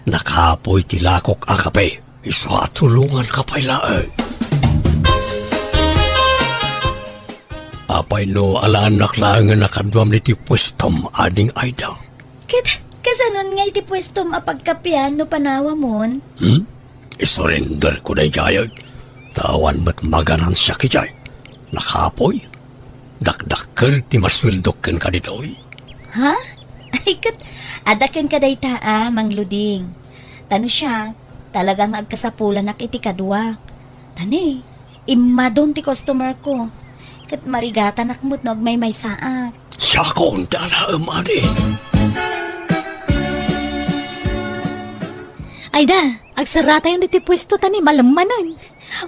Nakapoy ti lakok a kape. Isu a tulonganka pay laeng. Apay no alaennak laengen a kaduam iti puestom, Ading Aida? Ket kasanon nga iti puestom a pagkapean no panawamon? Hmm? Isurrenderko daydiay. Ta awan met maganansiak idiay. Nakapoy. Dakdakkel ti masueldok kenka ditoy. Ha? Ay, ket adda kenka dayta a, Mang Luding. Ta no siak, talaga nga agkasapulanak iti kaduak. Ta ni, immadon ti customer ko. Ket marigatanak met no agmaymaysaak. Siakon ti alaem, adi. Ayda, agsaratayon iti puesto ta ni malemmanen.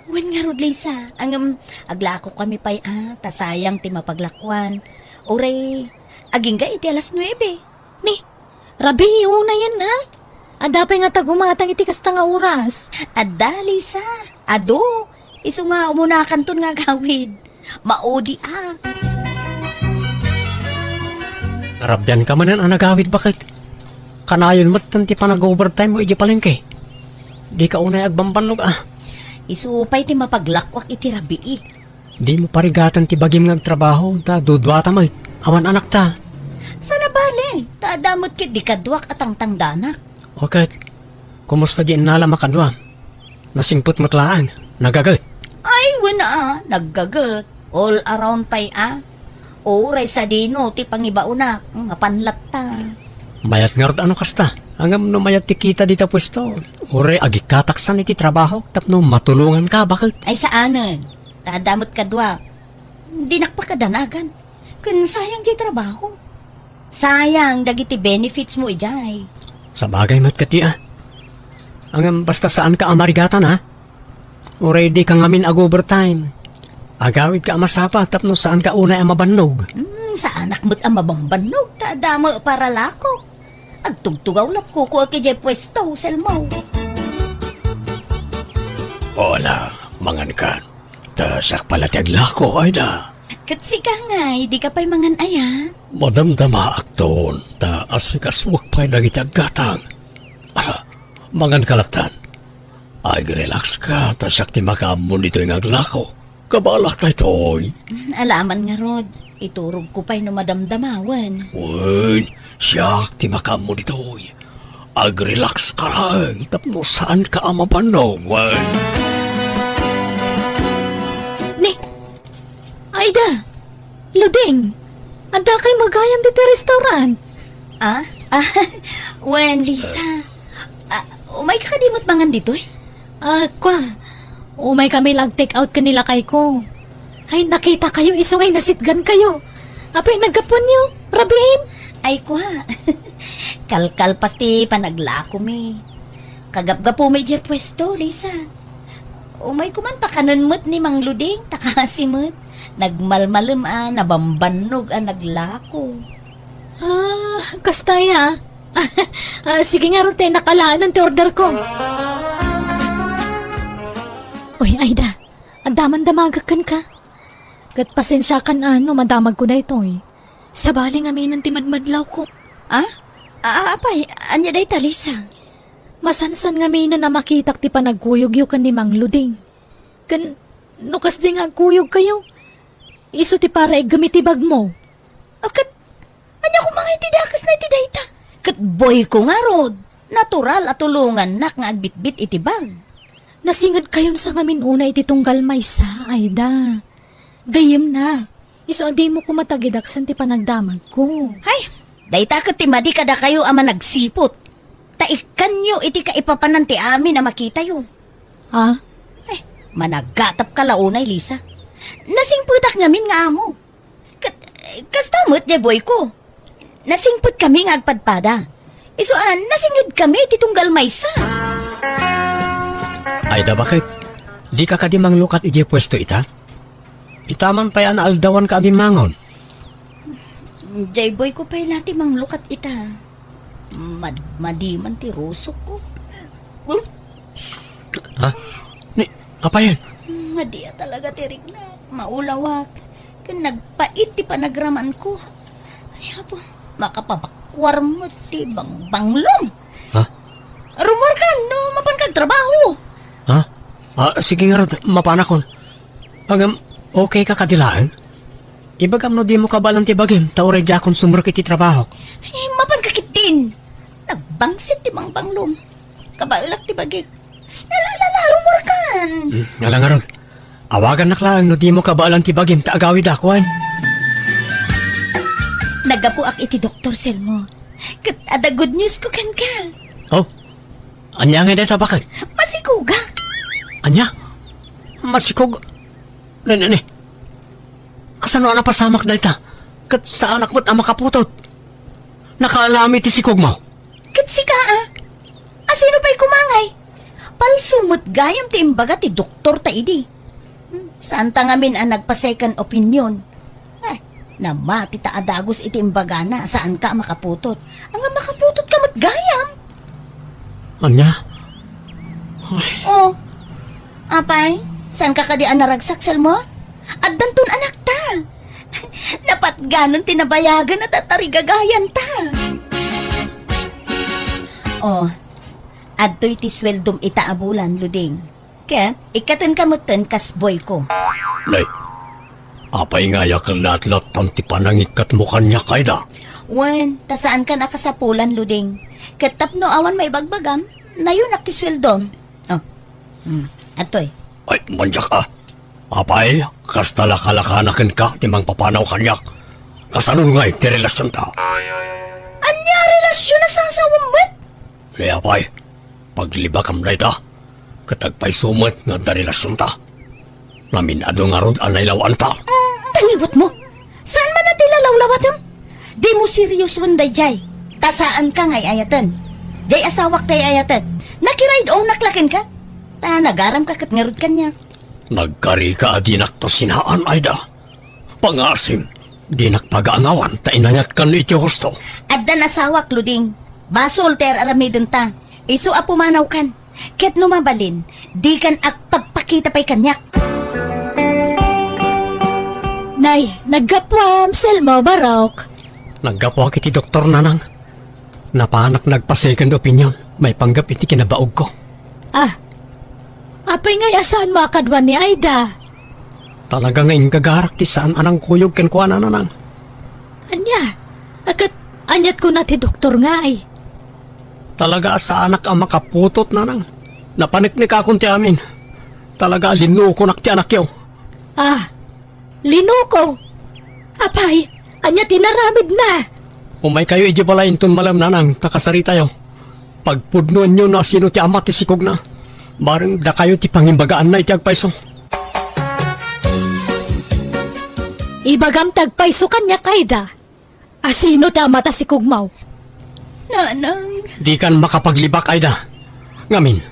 Wen ngarud, Lisa, ngem aglakokami pay a, ta sayang ti mapaglakuan. Uray, agingga iti alas nuebe. Ni, rabii unayen, ha? Adda pay ngata gumatang iti kasta nga oras? Adda, Lisa. Adu, isu nga umunakanton nga agawid. Maudi a. Narabianka manen a nagawid, baket? Kanayon met ti panag-overtime mo idiay palengke. Dika unay agbambannog a. Isu pay ti mapaglakuak iti rabii. Dimo parigatan ti bagim nga agtrabaho, ta duduata met. Awan anakta. Saan a bale, ta adda met ketdi kaduak a tangtangdanak. O ket, kumusta di innalam a kadua? Nasingpet met laeng, nagaget. Ay, wen a, naggaget. All around pay a. Uray sadino ti pangibaonak, mapan latta. Mayat ngarud a no kasta. Ngem no mayat ti kita dita puesto, uray agikkataksan iti trabaho tapno matulonganka, baket? Ay, saanen. Ta adda met kaduak. Dinak pakadanagan. Ken sayang diay trabaho. Sayang dagiti benefits mo idiay. Sabagay met ketdi a. Ngem basta saanka a marigatan, ha? Uray dika ngamin ag-overtime. Agawidka a masapa tapno saanka unay a mabannog. Hmm, saanak met a mabambannog, ta adda met paralako. Agtugtugaw laeng kukuak idiay puesto, Selmo. O, ala, mangankan. Ta siak pay la ti aglako, Ayda. Ket sika ngay, dika pay mangan aya? Madamdamaakton, ta asikasuak pay dagiti aggatang. Ala, manganka lattan. Agrelakska, ta siak ti makaammon ditoy nga aglako. Kabaelak daytoy. Mm, alaman ngarud, iturogko pay no madamdamawen. Wen, siak ti makaammo ditoy. Agrelakska laeng tapno saanka a mabannog, wen. Ni, Ayda, Luding, adda kay magayam ditoy restaurant? Ah? Ah, wen, Lisa. Ah, umayka kadi met mangan ditoy? Ah, kwa, umaykami la ag-take out ken ni lakayko. Ay, nakitakayo isu ngay nasitgankayo. Apay, naggapuanyo, rabiin? Ay, kwa. Kalkalpas ti panaglakomi. Kagapgapumi idiay puesto, Lisa. Umayko man pakanen met ni Mang Luding, ta kasi met. Nagmalmalem a, nabambannog a naglako. Ah, kasta aya. Ah, sige ngarud, ta innak alaen ti orderko. Uy, Ayda, adda man damagek kenka. Ket pasensiakan a no madamagko daytoy. Sabali ngaminen ti madmadlawko. Ah? Ah, apay, ania dayta, Lisa? Masansan ngaminen a makitak ti panagkuyogyo ken ni Mang Luding. Ken no kasdi nga agkuyogkayo, isu ti para iggem iti bagmo. O ket, ania koma nga iti dakesna iti dayta? Ket boyko ngarud, natural a tulongannak nga agbitbit iti bag. Nasingedkayon sa ngamin unay iti tunggal maysa, Ayda. Gayyemnak, isu a dimo koma tagidaksan ti panagdamagko. Hay, dayta ket ti madi kadakayo a managsiput. Ta ikkanyo iti kaipapanan ti amin a makitayo. Ah? Eh, managatapka la unay, Lisa. Nasingpetak ngamin nga amo. Kat-, kasta met, jay boy ko. Nasingpetkami nga agpadpada. Isu a, nasingedkami iti tunggal maysa. Ay, da, baket? Dika kadi manglukat idiay puesto ita? Ita man pay a naaldawanka a bimmangon. Jay boy ko pay la ti manglukat ita. Mad-, madi man ti rusokko. Ha? Ni, apay? Madi a talaga ti riknak. Maulawak. Ken nagpait ti panagramanko. Ay, apo, makapabakuar met ti bangbanglom. Ha? Rummuarkan no mapanka agtrabaho. Ha? Ah, sige ngarud, mapanakon. Ngem, okay ka kadi laeng? Ibagam no dimo kabaelan ti bagim, ta uray diakon sumrek iti trabahok. Eh, mapanka ketdin. Nagbangsit ti bangbanglom. Kabaelak ti bagik. La, la, la, la, rummuarkan. Hmm, ala ngarud. Awagannak laeng no dimo kabaelan ti bagim ta agawidak, wen? Naggapuak iti Doktor Selmo. Ket adda good news ko kenka. Oh, ania ngay dayta, baket? Masikogak. Ania? Masikog-, ne, ne, ne. Kasano a napasamak dayta? Ket saanak met a makaputot. Nakaalami ti sikogmo? Ket sika, a? Asino pay koma ngay? Palso met gayam ti imbaga ti doktor ta idi. Hmm, saanta ngamin a nagpa-second opinion. Eh, namati ta a dagus iti imbagana a saanka a makaputot. Ania, makaputotka met gayam. Ania? Ay. Oh. Apay, saanka kadi a naragsak, Selmo? Addanton anakta. Napatganon ti nabayagan a tatarigagayanta. Oh, adtoy ti sueldom ita a bulan, Luding. Ket ikkatenka metten kas boy ko. Nay, apay nga aya ken naatlattan ti panangikkatmo kaniak, Aida? Wen, ta saankan a kasapulan, Luding. Ket tapno awan maibagbagam, nayonak ti sueldom. Oh. Hmm. Adtoy. Ay, manyak a. Apay, kasta lakalakana kenka ti mangpapanaw kaniak. Kasano ngay ti relasionta? Ania a relasion a sasawem met? Ni apay, paglibakam dayta, ket agpayso met nga adda relasionta. Ngamin adu ngarud a nailawanta. Talibotmo! Saan man a ti lalawlawatem? Dimo seriosoen daydiay. Ta saanka nga ay-ayaten. Diay asawak ti ay-ayatek. Nakiride-onak la kenka. Ta nagaramka ket ngarud kaniak. Nagkarika a dinakto sinaan, Aida. Pangasim, dinak pagaangawan ta inayatkan iti husto. Addan asawak, Luding. Basol ti ar-aramidenta. Isu a pumanawkan. Ket no mabalin, dikan agpagpakita pay kaniak. Nay, naggapuam, Selmo, Barok. Naggapuak iti doktor, nanang. Napanak nagpa-second opinion maipanggep iti kinabaogko. Ah, apay ngay a saanmo a kaduan ni Aida? Talaga nga inggagarak ti saan a nangkuyog kenkuana, nanang. Ania? A ket aniat kuna ti doktor ngay? Talaga a saanak a makaputot, nanang. Napaneknekakon ti amin. Talaga a linukonak ti anakyo. Ah, linuko? Apay, ania ti inaramidna? Umaykayo idiay balay inton malem, nanang, ta kasaritayo. Pagpudnoenyo no asino ti ama ti sikogna. Bareng dakayo ti pangimbagaanna iti agpayso. Ibagam ti agpayso kaniak, Aida. Asino ti ama ta sikogmo? Nanang. Dikan makapaglibak, Aida. Ngamin,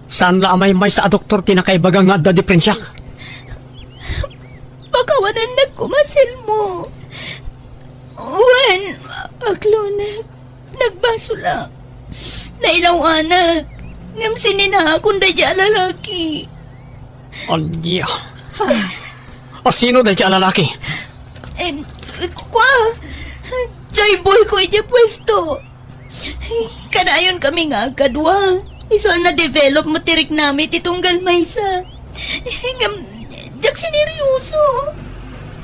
saan la a maymaysa a doktor ti nakaibaga nga adda diferensiak? Pakawanennak koma, Selmo. Wen, aklonek. Nagbasolak. Nailaw-anak. Ngem sininaakon daydiay a lalaki. Ania? Asino daydiay a lalaki? Em, kua, jay boy ko idiay puesto. Kanayon kami nga agkadua. Isu a na-develop met ti riknami iti tunggal maysa. Ngem, diak sineryoso.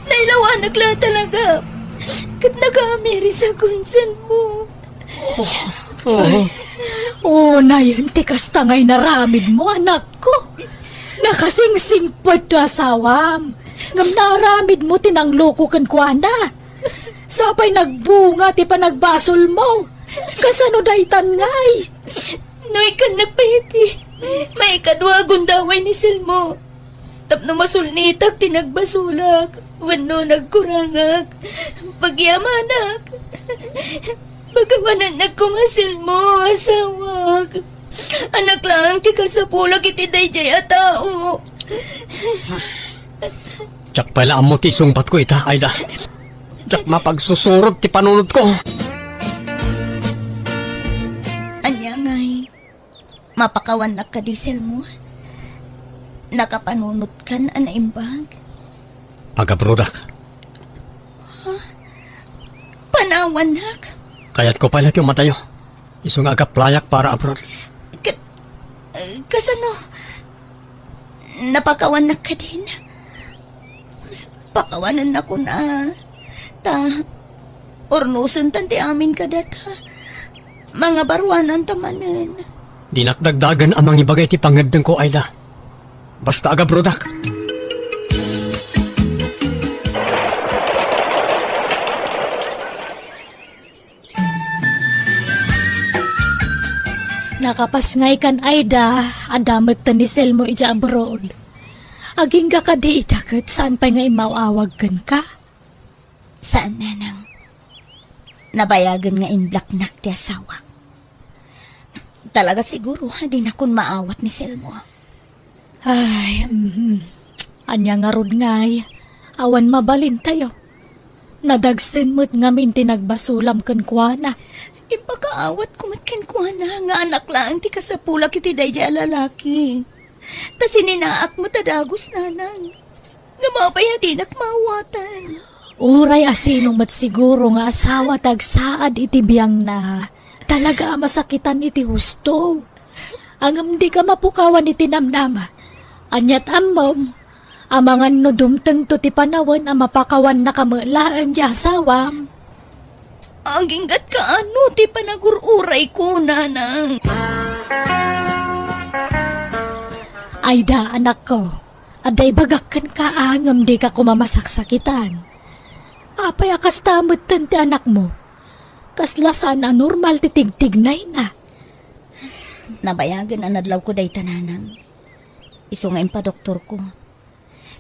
Nailaw-anak la talaga. Ket nakaamiris a konsenmo. Oh. Unayen ti kasta nga inaramidmo, anakko. Nakasingsingpet ti asawam. Ngem naaramidmo ti nangloko kenkuana. Sapay nagbunga ti panagbasolmo. Kasano daytan ngay? No ikkannak pay iti Maikadua a gundaway ni Selmo. Tapno masulnitak ti nagbasolak wenno nagkurangak. Pagyamanak. Pakawanannak koma, Selmo, asawak. Anak laeng ti kasapulak iti daydiay a tao. Diak pay la ammo ti isungbatko ita, Aida. Diak mapagsusurot ti panunotko. Ania ngay, mapakawannak kadi, Selmo? Nakapanunotkan a naimbag? Agabrodak. Panawannak? Kayatko pay la ti umadayo. Isu nga agaplayak para abroad. Ka-, eh, kasano? Napakawannak kadin? Pakawanannakon a. Ta, urnosentan ti amin kadata. Mangabaruananta manen. Dinak dagdagen a mangibagay ti pangngeddengko, Aida. Basta agabrodak. Nakapasngaykan, Aida, adda metten ni Selmo idiay abroad. Agingga kadi ita ket saan pay nga immaw-awag kenka? Saan, nanang. Nabayagen nga inblaknak ti asawak. Talaga siguro, dinakon maawat ni Selmo. Ay, mhm. Ania ngarud ngay? Awan mabalintayo. Nadagsen met ngamin ti nagbasolam kenkuana. Impakaawatko met kenkuana nga anak laeng ti kasapulak iti daydiay a lalaki. Ta sininaak met a dagus, nanang. Ngem apay a dinak maawatan? Uray a sino met siguro nga asawa ti agsaad iti biangna, talaga a masakitan iti husto. Ngem dika mapukawan iti namnama. Aniat ammom, amangan no dumtengto ti panawen a mapakawannaka met laeng ti asawam. Agingga't kaano ti panagur-urayko, nanang? Aida, anakko, adda ibagak kenka a ngem dika koma masaksakitan. Apay a kasta metten ti anakmo? Kasla saan a normal ti tigtignayna. Nabayagen a nadlawko dayta, nanang. Isu nga impadoktorko.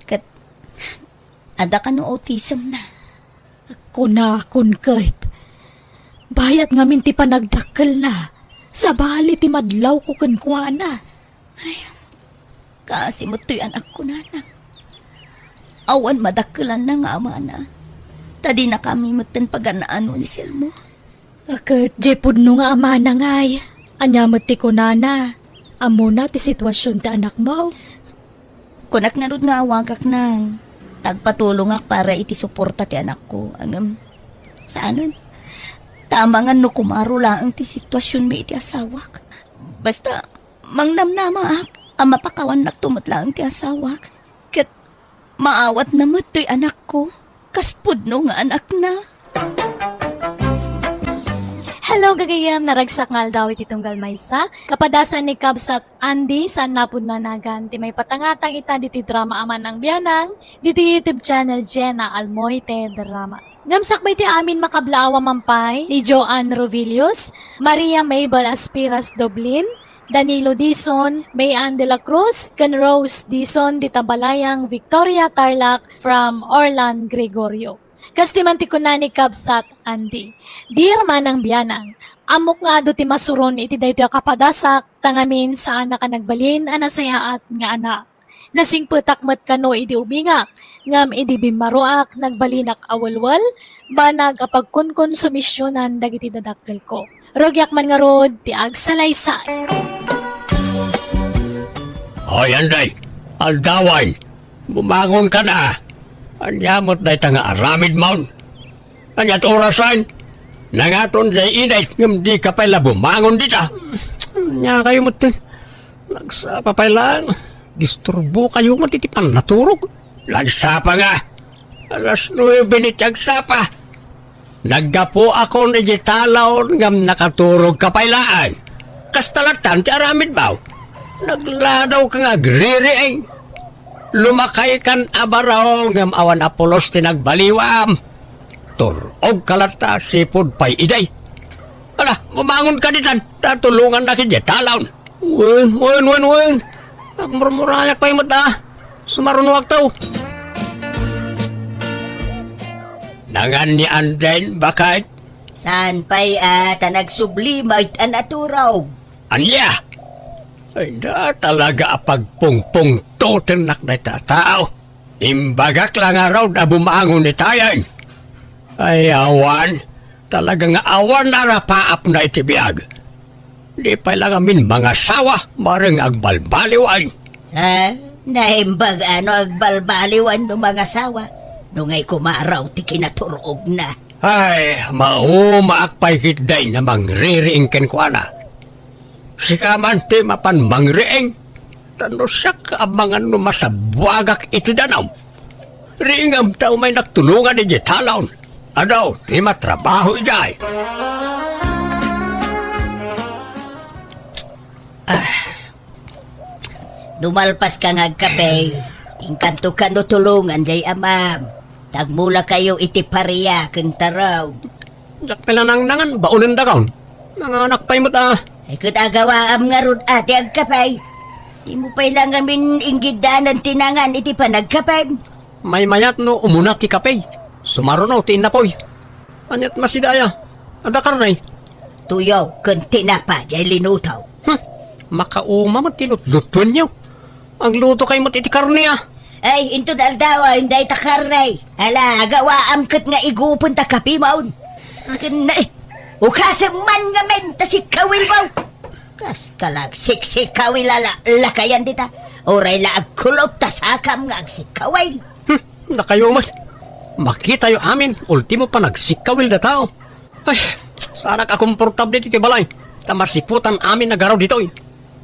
Ket adda kano autism na. Kunakon ket, bayat ngamin ti panagdakkelna, sabali ti madlawko kenkuana. Ay, kaasi met toy anakko, nanang. Awan madakkelanna nga amana. Ta dinakami metten pagan-ano ni Selmo. Ket diay pudno nga amana ngay, ania met ti kunana? Ammona ti situasion ti anakmo? Kunak ngarud nga awagak, nang, ta agpatulongak para iti suporta ti anakko. Ngem, saanen. Ta amangan no kumaro laeng ti situasionmi iti asawak. Basta, mangnamnamaak a mapakawannakto met laeng ti asawak. Ket maawatna met toy anakko, kas pudno nga anakna. Hello, gagayyem, naragsak nga aldaw iti tunggal maysa. Kapadasan ni Kabsat Andy, saan napud nanagan ti maipatangatang ita ditoy drama a Amanang Bianang, ditoy YouTube channel Jenna Almoite Drama. Ngem sakbay ti amin, makablaawa man pay ni Joanne Rovilius, Maria Mabel Aspiras Doblin, Danilo Dizon, May Ann de la Cruz, ken Rose Dizon, dita Balayang, Victoria, Tarlac, from Orlan Gregorio. Kastoy man ti kuna ni Kabsat Andy, Dear Manang Bianang, ammok nga adu ti masuron iti daytoy a kapadasak, ta ngamin saanak a nagbalin a nasayaat nga anak. Nasingpetak met kano idi ubingak, ngem idi bimmaroak, nagbalinak a welwel, banag a pagkonkonsumisionan dagiti dadakkelko. Rugiak man ngarud ti agsalaysay. Hoy, Anday! Aldawan! Bumangon ka na! Ania met dayta nga aramidmon? Aniat orasan? Nangaton jay init ngem dika pay la bumangon dita. Ania kayo met? Nagsapa pay laeng. Disturbo kayo met iti pannaturog. Nagsapa nga. Alas nuebe ni ti agsapa. Naggapuakon iti talaon ngem nakaturog ka pay laeng. Kasta lattan ti aramidmo. Nagladaw ka nga agririing. Lumakay kan a baro ngem awan a pulos ti nagbaliwam. Tur-og ka latta, sipud pay iday. Ala, bumangon ka ditan, ta tulongannak idiay talaon. Wen, wen, wen, wen. Agmurmurayak pay met a. Sumarunoakto. Nangan ni Anden, baket? Saan pay a ta nagsubli met a naturog. Ania? Ay, da talaga a pagpungpungtotennak dayta a tao. Imbagak la ngarud a bumangon itayen. Ay, awan. Talaga nga awan a napaapna iti biag. Di pay la ngamin mangasawa, bareng agbalbaliwan. Ha? Naimbag a no agbalbaliwan no mangasawa? No ngay kumaraw ti kinaturogna. Ay, maumaak pay ketdi a mangririing kenkuana. Sika man ti mapan mangriing. Ta no siak, amangan no masabuagak iti danum. Riingem ta umaynak tulongan idiay talon. Adu ti matrabaho idiay. Ah. Dumalpas ka nga agkape, inkanto kano tulongan diay amam. Tagmula kayo iti paria ken taraw. Diak pay la nangnangan, baonendakon. Nanganak pay met a. Ay, ket agawaam ngarud a ti agkape. Dimo pay la ngamin inggiddanan ti nangan iti panagkapem. Maymayat no umuna ti kape. Sumaruno ti innapoy. Aniat masida aya? Adda karne? Tuyo ken tinapa diay linuto. Huh, makauma met ti lutlutuenyo. Agluto kay met iti karne a. Ay, inton aldawen dayta karne. Ala, agawaam ket nga igupen ta kapimon. Ken, eh, ukasem man ngamin ta sikkawilmo. Kas ka la agsiksikawil a la-, lakayan dita. Uray la agkulot ta sakam nga agsikkawil. Hmm, dakayo met. Makitayo amin, ultimo panagsikkawil da tao. Ay, saanak a komportable ditoy balay. Ta masiputan amin a garaw ditoy.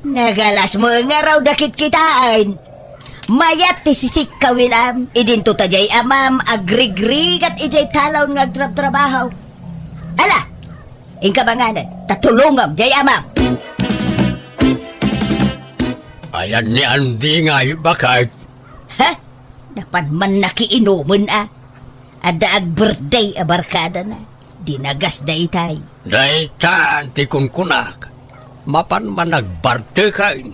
Nagalas mo nga raw dakit kitaan. Mayat ti sisikkawilam, idinto ta jay amam, agrigrigat ijay talon nga agtrabtrabaho. Ala, inka manganen, ta tulongam jay amam. Ayan ni Andy nga ibakat. Ha? Napan man nakiinumen a. Adda ag-birthday a barkadana. Dinagas daytay. Dayta ti kunkunak. Mapan man agbarteken.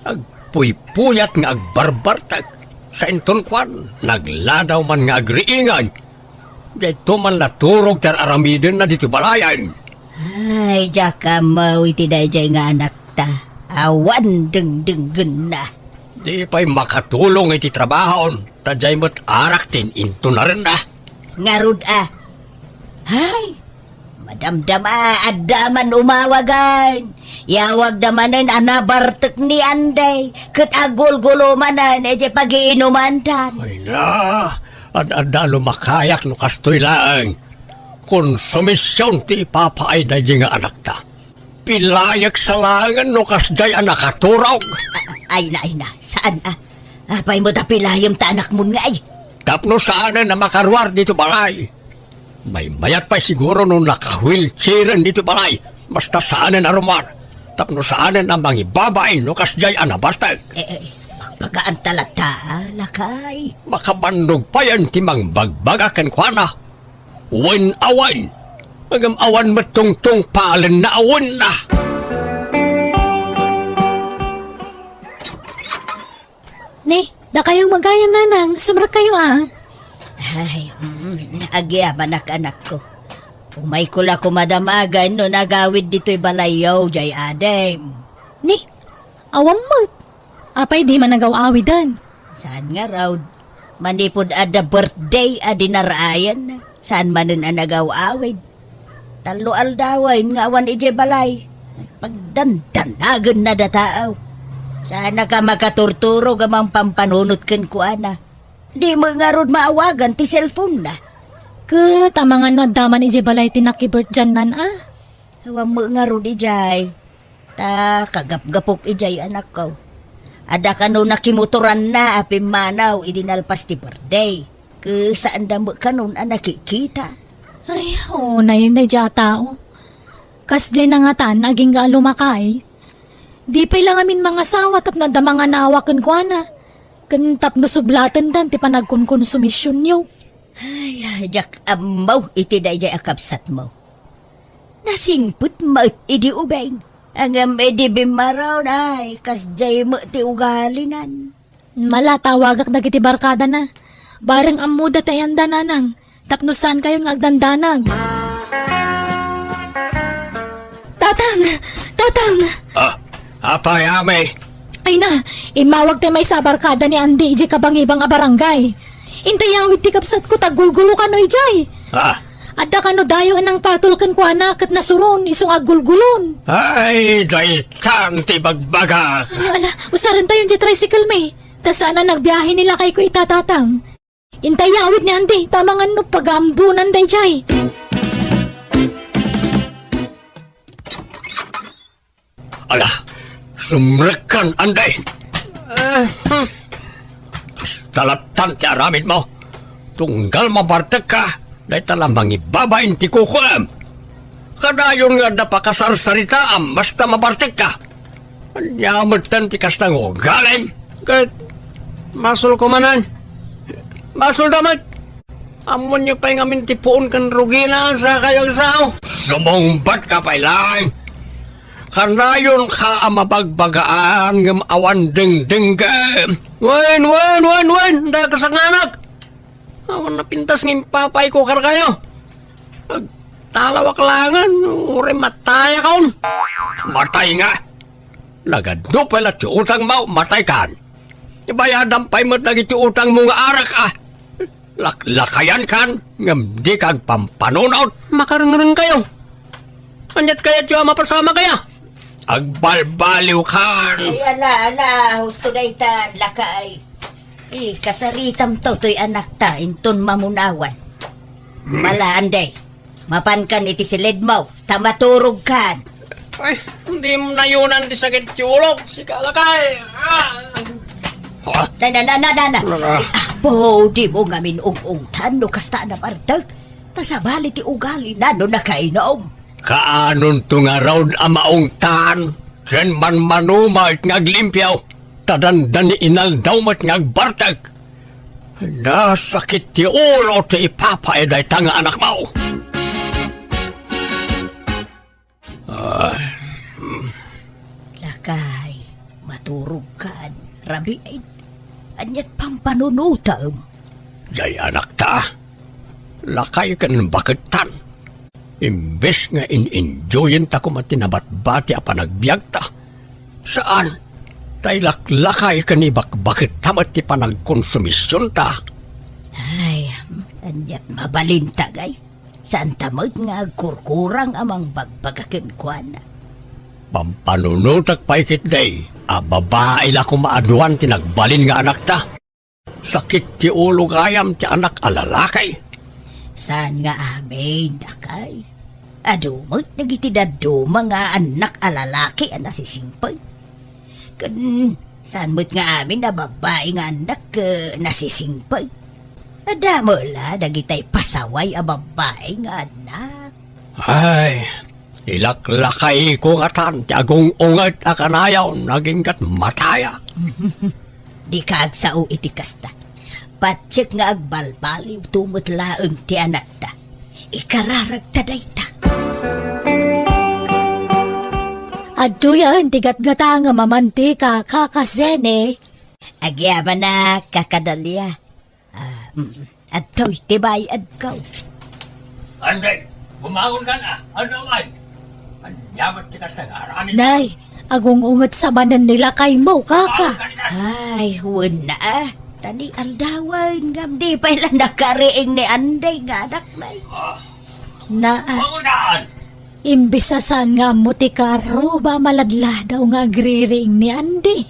Agpuypuyat nga agbarbartek. Sainton kuan, nagladaw man nga agriingan. Dayto man la turog ti ar-aramidenna ditoy balayan. Ay, diak ammo iti daydiay nga anakta. Awan dengdenggenna. Di pay makatulong iti trabahon, ta diay met arak ti in-intunarenna. Ngarud a. Ay, madamdama, adda man umawagan. Yawagda manen a nabartek ni Anday, ket agulgulo manen iti pagiinumandan. Ay na, ad-adda lumakayak no kastoy laeng. Konsumision ti ipapaay daydi nga anakta. Pilayek sa laengen no kasdiay a nakaturog. A-, a-, ay na, ay na. Saan a? Apay met a pilayem ta anakmon nga ay? Tapno saanen a makaruar dito balay. Maymayat pay siguro no naka-wheelchairen dito balay. Basta saanen a rumuar. Tapno saanen a mangibabain no kasdiay a nabartek. Eh, eh, pagpagaan ta latta, lakay. Makabannog payen ti mangbagbaga kenkuana. Wen awan. Ngem awan met tungtungpalenna a wenna. Ni, dakayo magayam, nanang. Sumrekkayo a. Ay, mm, agyamanak, anakko. Umayko la koma damagen no nagawid ditoy balayyo, jay adem. Ni, awan met. Apay di man nagaw-awiden? Saan ngarud? Manipud adda birthday a dinarayan, saan manen a nagaw-awid. Tallo aldawen nga awan idiay balay. Pagdandanagenna da tao. Saanak a makaturturog a mangpampanunot kenkuana. Di met ngarud maawagan ti cellphone-na. Ket amangan no adda man idiay balay ti nakibirthday-nan a? Awan met ngarud idiay. Ta kagapgapok idiay anakko. Adda kano nakimotoranna a pimmanaw idi nalpas ti birthday. Ket saanda met kanon a nakikita. Ay, unay, unay diay a tao. Kasdiay nangatan, agingga a lumakay. Di pay la ngamin mangasawa tapno adda manganawa kenkuana. Ken tapno sublatendan ti panagkonkonsumisionyo. Ay, diak ammo iti daydiay a kabsatmo. Nasingpet met idi ubing. Ngem idi bimmaron, ay, kasdiay met ti ugalinan. Mala, tawagak dagiti barkadana. Bareng ammoda ti ayandananang, tapno saankayon nga agdandanag. Tatang! Tatang! Ah, apay, Ami? Ay na, immawag ti maysa a barkada ni Andy idiay kabangibang a barangay. Intay awid ti kabsatko ta aggulgulo kano idiay. Ah. Adda kano dayo a nangpatol kenkuana ket nasuron isu nga aggulgulon. Ay, daytan ti bagbagak. Ay, ala, usarentayon ti tricycle mi. Ta saan a nagbiahe ni lakayko ita, Tatang. Intay awid ni Andy, ta amangan no pagaambunan daydiay. Ala, sumrekkan, Andy! Ah, hmm. Kasta lattan ti aramidmo. Tunggal mabartekka, dayta la mangibabain ti kukuem. Kanayon nga adda pakasarsaritaam basta mabartekka. Ania metten ti kasta nga ugalim? Ket basolko manen. Basolda met. Ammonyo pay ngamin ti puon ken rugina, sakayo agsao. Sumungbatka pay laeng. Kanayonka a mabagbagaan ngem awan dengdengngem. Wen, wen, wen, wen, dakasanganak. Awan napintas nga impapayko kadakayo. Agtalawak laengen, uray matayakon. Matay nga. Nagadu pay la ti utangmo, mataykan. Ibayadam pay met dagiti utangmo nga arak, a. Laklakayankan, ngem dika agpampanunot. Makarengrengkayo. Aniat kayatyo a mapasamak aya? Agbalbaliwkan. Ay, ala, ala, husto dayta, lakay. Eh, kasaritamto toy anakta, inton mamunawan. Hmm. Mala, Andy, mapankan iti silidmo, ta maturogkan. Ay, dimo nayunan ti sakit ti ulok, sika lakay. Ah! Ah! Na, na, na, na, na, na. Ah. Apo, dimo ngamin ung-ungtan no kasta a nabartek. Ta sabali ti ugalina no nakainom. Kaanonto ngarud a maungtan ken manmano met nga aglimpio, ta dandani inaldaw met nga agbartek. Nasakit ti ulo ti ipapaay dayta nga anakmo. Ah, hmm. Lakay, maturogkan, rabiin. Aniat pampanunotem? Jay anakta, lakay ken baketan. Imbes nga in-enjoyenta koma ti nabatbati a panagbiagta, saan, tay laklakay ken ibakbaketta met ti panagkonsumisionta. Ay, aniat mabalinta, gay? Saanta met nga agkurkurang a mangbagbaga kenkuana. Pampanunotek pay ketdi a babai la koma a duan ti nagbalin nga anakta. Sakit ti ulo gayam ti anak a lalaki. Saan nga amin, dakay? Adu met dagiti dadduma nga annak a lalaki a nasisingpet. Ken saan met nga amin a babbai nga annak, eh, nasisingpet. Adda met la dagitay pasaway a babbai nga annak. Ay, ilaklakayko ngatan ti agung-unget a kanayon agingga't matayak. Dika agsao iti kasta. Patiek nga agbalbaliwto met laeng ti anakta. Ikararagta dayta. Adtoyen ti gatgatangem a mantika, Kaka Sene. Agyamanak, Kaka Dalia. Ah, mm, adtoy ti bay-adko. Anday, bumangon ka na. Ano man? Ania met ti kasta nga aramid? Nay, agung-unget sa manen ni lakaymo, Kaka. Bumangon ka na. Ay, wen na, ah. Ta ni aldawen, ngem di pay la nakariing ni Anday nga anak, nay. Ah. Na, ah. Bumangon ka. Imbes a saan nga ammo ti kaarruba a maladladaw nga agririing ni Andy,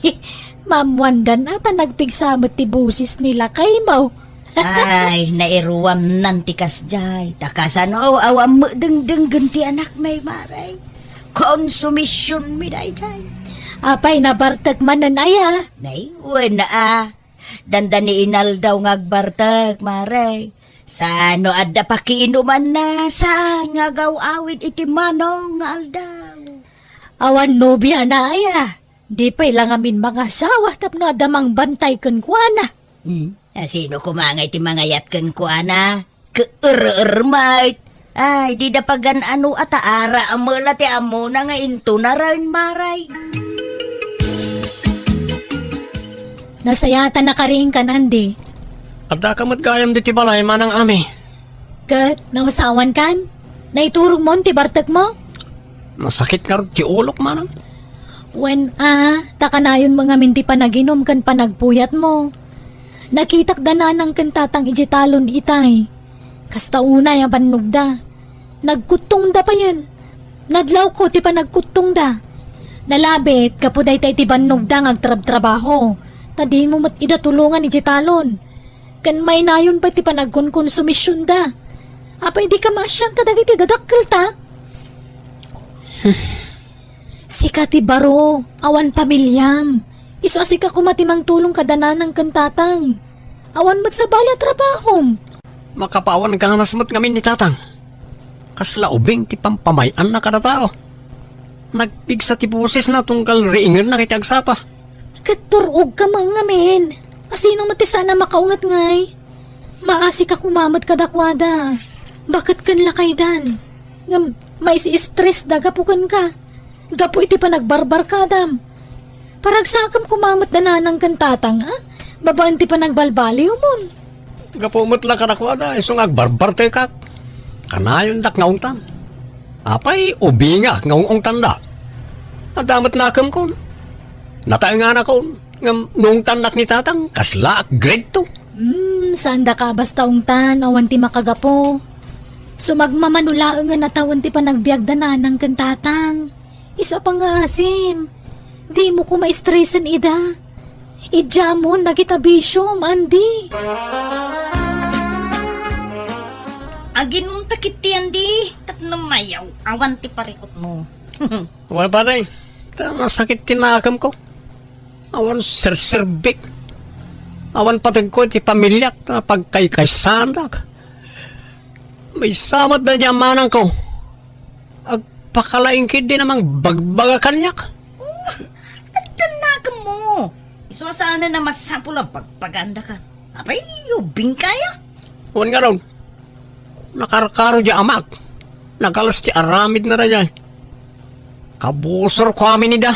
maammoandan a ta nagpigsa met ti bosis ni lakaymo. Ay, nairuamnan ti kasdiay. Ta kasano, awan met dengdenggen ti anakmi, Mare. Konsumisionmi daydiay. Apay, nabartek manen aya? Nay, wen a. Dandani inaldaw nga agbartek, Mare. Sano adda pakiinumanna, saan nga agaw-awid iti manong nga aldaw. Awan nobiana aya? Di pay la ngamin mangasawa tapno adda mangbantay kenkuana. Hmm? A, sino koma ngay ti mangayat kenkuana? Keer-er met. Ay, dida pagan-ano a ta ara a mela ti ammona nga intonaran, Maray. Nasayaat a nakariingkan, Andy. Addaka met gayam ditoy balay, Manang Ami. Ket nausawankan? Naiturogmon ti bartekmo? Nasakit ngarud ti ulok, Manang. Wen a, ta kanayonmo ngamin ti panaginum ken panagpuyatmo. Nakitak da nanang ken tatang idiay talon itay. Kasta unay a bannogda. Nagkuttongda payen. Nadlawko ti panagkuttongda. Nalabit gapu dayta iti bannogda nga agtrabtrabaho, ta dimo met ida tulongan idiay talon. Ken mainayon pay ti panagkonkonsumisionda. Apay, dika maasian kadagiti dadakkelta? Sika ti baro, awan pamiliam. Isu a sika koma ti mangtulong kada nanang ken tatang. Awan met sabali a trabahom. Makapawan ganas met ngamin ni tatang. Kasla ubing ti pampamay-anna kada tao. Nagpigsa ti bosesna tunggal riingennak iti agsapa. Ket tur-ogka met ngamin. A sino met ti saan a makaunget ngay? Maasika koma met kadakuada. Baket ken lakaydan. Ngem maisi-stressda gapu kenka. Gapu iti panagbarbarkadam. Paragsakem koma met da nanang ken tatang, a? Babaen ti panagbalbaliwmon. Gapu met la kadakuada, isu nga agbarbartekak. Kanayondak nga ungtan. Apay, ubingak nga ung-ungtanda. Adda met nakemkon. Nataenganakon. Ngem no ungtannak ni tatang, kaslaak grade two. Hmm, saandaka a basta ungtan, awan ti makagapu. Sumagmamano laengen a tawen ti panagbiag da nanang ken tatang. Isu a pangngaasim. Dimo koma stresen ida. Idiamon dagita bisiom, Andy. Aginumta ketdi, Andy, tapno mayaw-awan ti parikutmo. Wen, pare, ta nasakit ti nakemko. Awan serserbik. Awan pategko iti pamiliak ta pagkaykaysaandak. Maysa met daydi a manangko. Agpakalaing ketdi a mangbagbaga kaniak. Oh, adda nakemmo. Isu a saanen a masapul a bagbagandaka. Apay, ubingka aya? Wen ngarud, nakarkaro di amak. Nagalas ti aramidna daydiay. Kabusorko amin ida.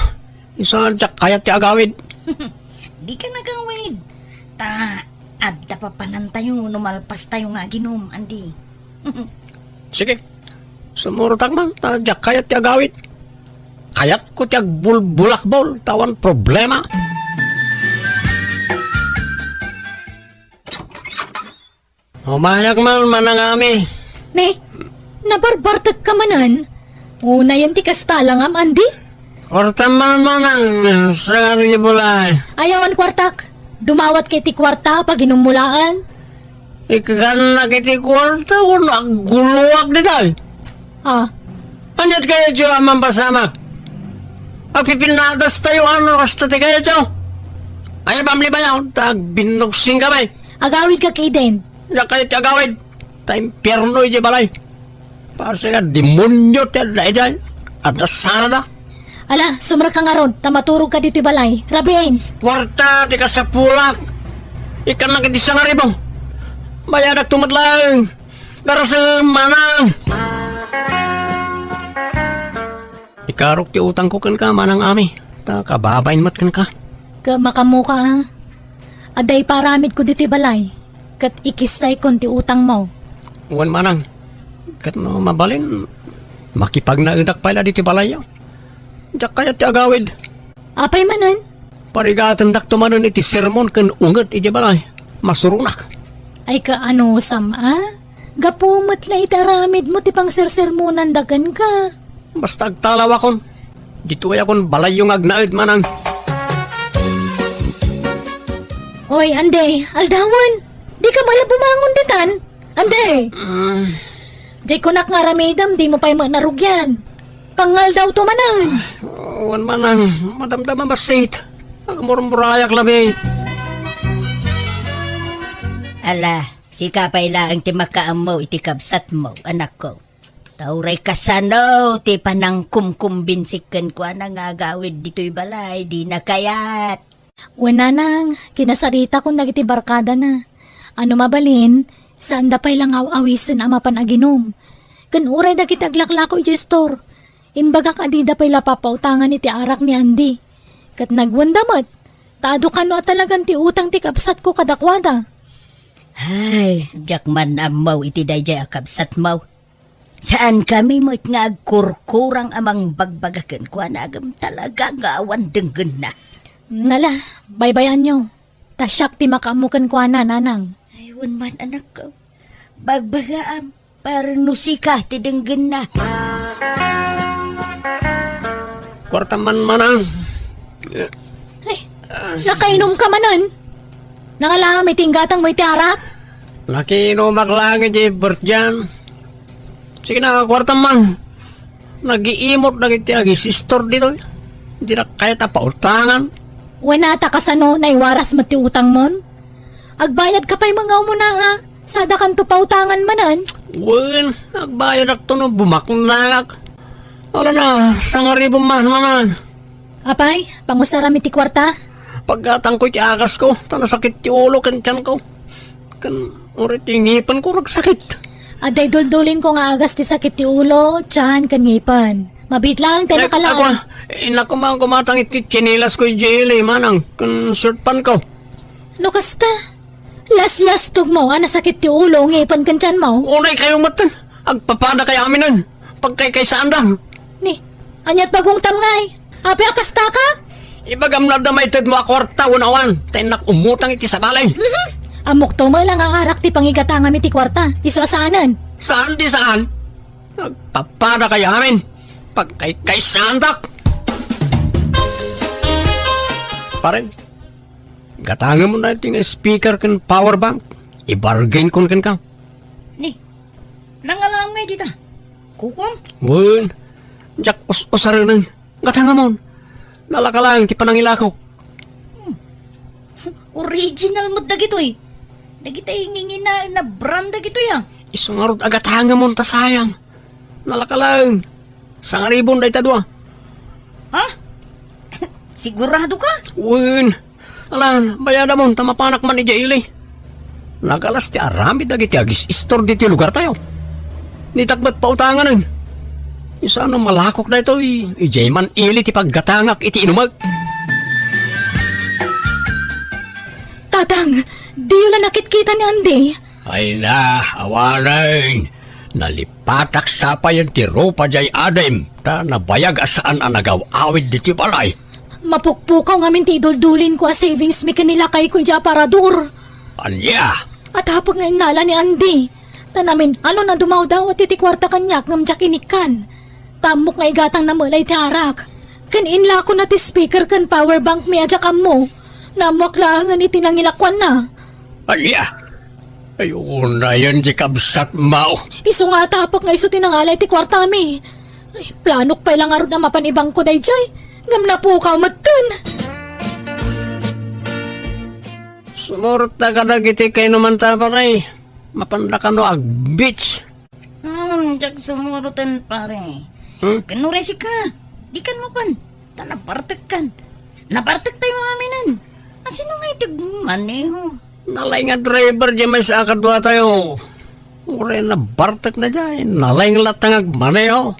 Isu a diak kayat ti agawid. Dika nagawid. Ta adda papanantayo no malpastayo nga aginum, Andy. Sige. Sumurotak man, ta diak kayat ti agawid. Kayatko ti agbulbulakbol, ta awan problema. Umayak man, Manang Ami. Ne, nabarbartek ka manen? Unayen ti kasta langam, Andy? Kuartam man, Manang, sangad iti balay. Ay, awan kuartak. Dumawat ka iti kuarta, paginum mo laeng. Ikkannak iti kuarta, wenno agguloak ditoy. Ah. Aniat kayatyo a mampasamak? Agpipinnadas tayo, ano, kasta ti kayatyo? Ay, pamlibayaw, ta agbinnugsin kami. Agawid ka, Kaden. Diak kayat ti agawid. Ta impierno iti balay. Para sa demonyo ti adda idiay. Adda sarada. Ala, sumrek ka ngarud, ta maturog ka ditoy balay. Rabiin! Kuarta ti kasapulak. Ikkannak iti sangaribo. Bayadak tumet laeng. Darasem, Manang. Ikarok ti utangko kenka, Manang Ami, ta kababain met kenka. Ket makamoka, a. Adda iparamidko ditoy balay, ket ikissaykon ti utangmo. Wen, Manang, ket no mabalin, makipagnaedak pay la ditoy balayyo. Diak kayat ti agawid. Apay manen? Parigatendakto manen iti sermon ken unget iti balay. Masuronak. Ay kaano, Sam, a? Gapu met la iti aramidmo ti pangsersermonanda kenka. Basta agtalawakon. Ditoyakon balayyo nga agnaed, Manang. Oy, Andy, aldawan. Dika met la bumangon ditan. Andy! Mm. Diay kunak nga aramidem, dimo pay met narugian. Pangaldawto manen. Wen, Manang, madamdama bassit. Agmurmurayak labi. Ala, sika pay laeng ti makaammo iti kabsatmo, anakko. Ta uray kasano ti panangkumkumbinsik kenkuana nga agawid ditoy balay, dina kayat. Wen, Nanang, kinasaritakon dagiti barkadana. Ano mabalin, saanda pay la nga aw-awisen a mapan aginum. ken uray dagiti aglaklako idiay store. Imbagak a dida pay la papautangan iti arak ni Andy. Ket nagwenda met, ta adu kano a talagan ti utang ti kabsatko kadakuada. Ay, diak man ammo iti daydiay a kabsatmo. Saankami met nga agkurkurang a mangbagbaga kenkuana, ngem talaga nga awan denggenna. Nala, baybay-anyo. Ta siak ti makaammo kenkuana, nanang. Ay, wen man, anakko. Bagbagaam, para no sika ti denggenna. Kuarta man, manang. Ay, nakainumka manen. Nangalaam iti inggatangmo iti arak? Nakiinumak laeng iti birthday-an. Sige na, kuarta man. Nagiimot dagiti agisistor ditoy. Dida kayat a pautangan. Wen a, ta kasano, naiwaras met ti utangmon? Agbayadka pay met nga umuna, a? Sadakanto pautangan manen? Wen, agbayadakto no bumaknangak. Wala na, sangaribon man manen. Apay, pangusaram iti kuarta? Paggatangko iti agasko, ta nasakit ti ulo ken tianko. Ken uray ti ngipenko nagsakit. Adda iduldulinko nga agas ti sakit ti ulo, tian, ken ngipen. Mabiit laeng ti nakalaan. Ako, innak koma gumatang iti tsinelas ko, Jelly, manang, ken short pant ko. No kasta, laslastogmo a nasakit ti ulo, ngipen, ken tianmo. Uray kayo met, agpapada kayo aminen. Pagkaykaysaanda. Ni, aniat pagungtam ngay? Apay a kasta ka? Ibagam no adda maitedmo a kuarta wenno awan, ta innak umutang iti sabali. Mhm. Ammokto met la nga arak ti pangigatangam iti kuarta, isu a saanen. Saan di saan? Agpapada kayo amin. Pagkaykaysaandak. Pare, gatangemon daytoy nga speaker ken power bank. Ibargain kon kenka. Ni, nangalaam ngay dita? Kukuam? Wen, diak us-usarenen. Gatangemon. Nalaka laeng ti panangilakok. Hmm. Original met dagitoy. Dagiti nginginaen a brand dagitoy, a. Isu ngarud a gatangemon ta sayang. Nalaka laeng. Sangaribon dayta dua. Ha? Sigurado ka? Wen. Alan, bayadamon ta mapanak man idiay ili. Nagalas ti aramid dagiti agis-istor ditoy lugartayo. Nitak met pautanganen. Isano malakok daytoy, idiay man ili ti paggatangak iti inumek. Tatang, diyo la nakitkita ni Andy? Ay na, awanen. Nalipatak sapayen ti rupa diay adim, ta nabayag a saan a nagaw-awid ditoy balay. Mapukpukaw ngamin ti iduldulinko a savings mi ken ni lakayko idiay aparador. Ania? Atapek nga innala ni Andy. Ta namin-anon a dumawdawat iti kuarta kaniak ngem diak inikkan. Ta ammok nga igatangna met la iti arak. Ken inlakona ti speaker ken power bank mi a diak ammo. Naammoak laengen iti nangilakuanna. Ania? Ay, unayen ti kabsatmo. Isu nga atapek nga isu ti nangala iti kuartami. Ay, planok pay la ngarud a mapan ibangko daydiay. Ngem napukaw metten. Sumurot ta kadagiti kainumanta, pare. Mapanda kano ag-beach. Hmm, diak sumuroten, pare. Hmm? Ken uray sika, dikan mapan. Ta nabartekkan. Nabartek tayo aminen. Asino nga iti agmaneho? Nalaing nga driver diay maysa a kadua tayo. Uray nabartekna diay, nalaing latta nga agmaneho.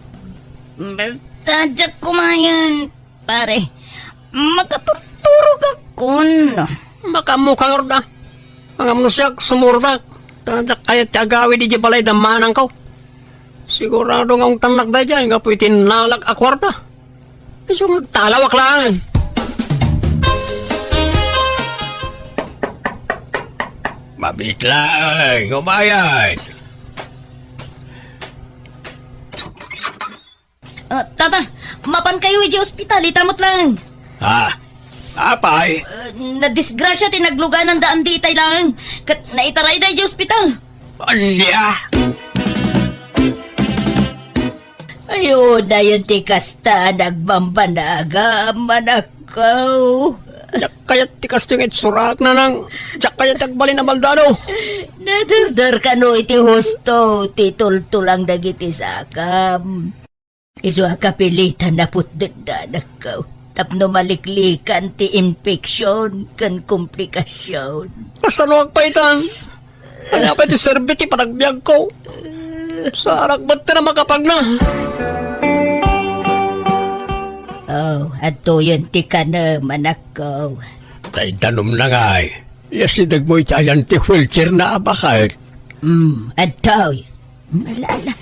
Basta diak kumayan. Pare, makaturturogakon. Makaammoka ngarud a. Ngem no siak, sumurotak. Ta diak kayat ti agawid idiay balay da manangko. Sigurado nga ungtannak daydiay gapu iti nalak a kuarta. Isu nga agtalawak laeng. Mabiit laeng, umayen. Ah, tata, mapan kayo idiay ospital, ita met laeng. Ha? Apay? Ah, nadisgrasya ti nagluganan da Andy itay laeng. Ket naitarayda idiay ospital. Ania? Ay, unayen ti kasta a nagbambanagam, anakko. Diak kayat ti kastoy nga itsurak, nanang. Diak kayat ti agbalin a baldado. Nadurdor kano iti husto ti tultulang dagiti sakam. Isu a kapilitan a putdekda, anakko, tapno maliklikan ti impeksyon ken komplikasyon. Kasanoak pay tan? Ania pay ti serbi ti panagbiagko? Saanak met ti namakapagna. Oh, adtoyen ti kanem, anakko. Tay danumna ngay. Iyasidegmo iti ayan ti wheelchair na a baket. Hmm, adtoy. Malala.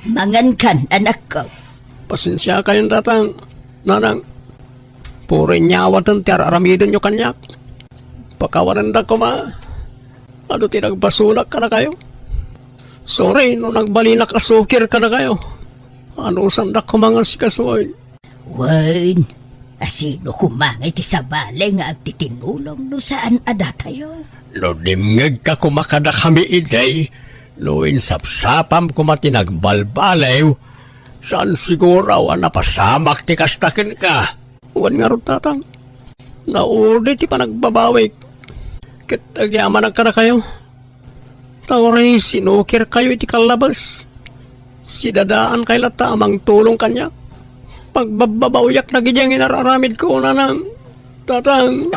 Mangankan, anakko. Pasensiakayon, tatang. Nanang, puro inyawaten ti ar-aramidenyo kaniak. Pakawanendak koma. Adu ti nagbasolak kadakayo. Sorry no nagbalinak a sukir kadakayo. Anusandak koma nga sikasoy. Wen, asino koma nga iti sabali nga agtitinulong no saan a datayo? No dimngegka koma kadakami idi, no insapsapam koma ti nagbalbaliw, saan siguro a napasamak ti kasta kenka. Wen ngarud, tatang, naudi ti panagbabawik. Ket agyamanak kadakayo. Ta uray sinukirkayo iti kallabes, sidadaankay latta a mangtulong kaniak. Pagbabbabawiak dagiti inar-aramidko, nanang, tatang.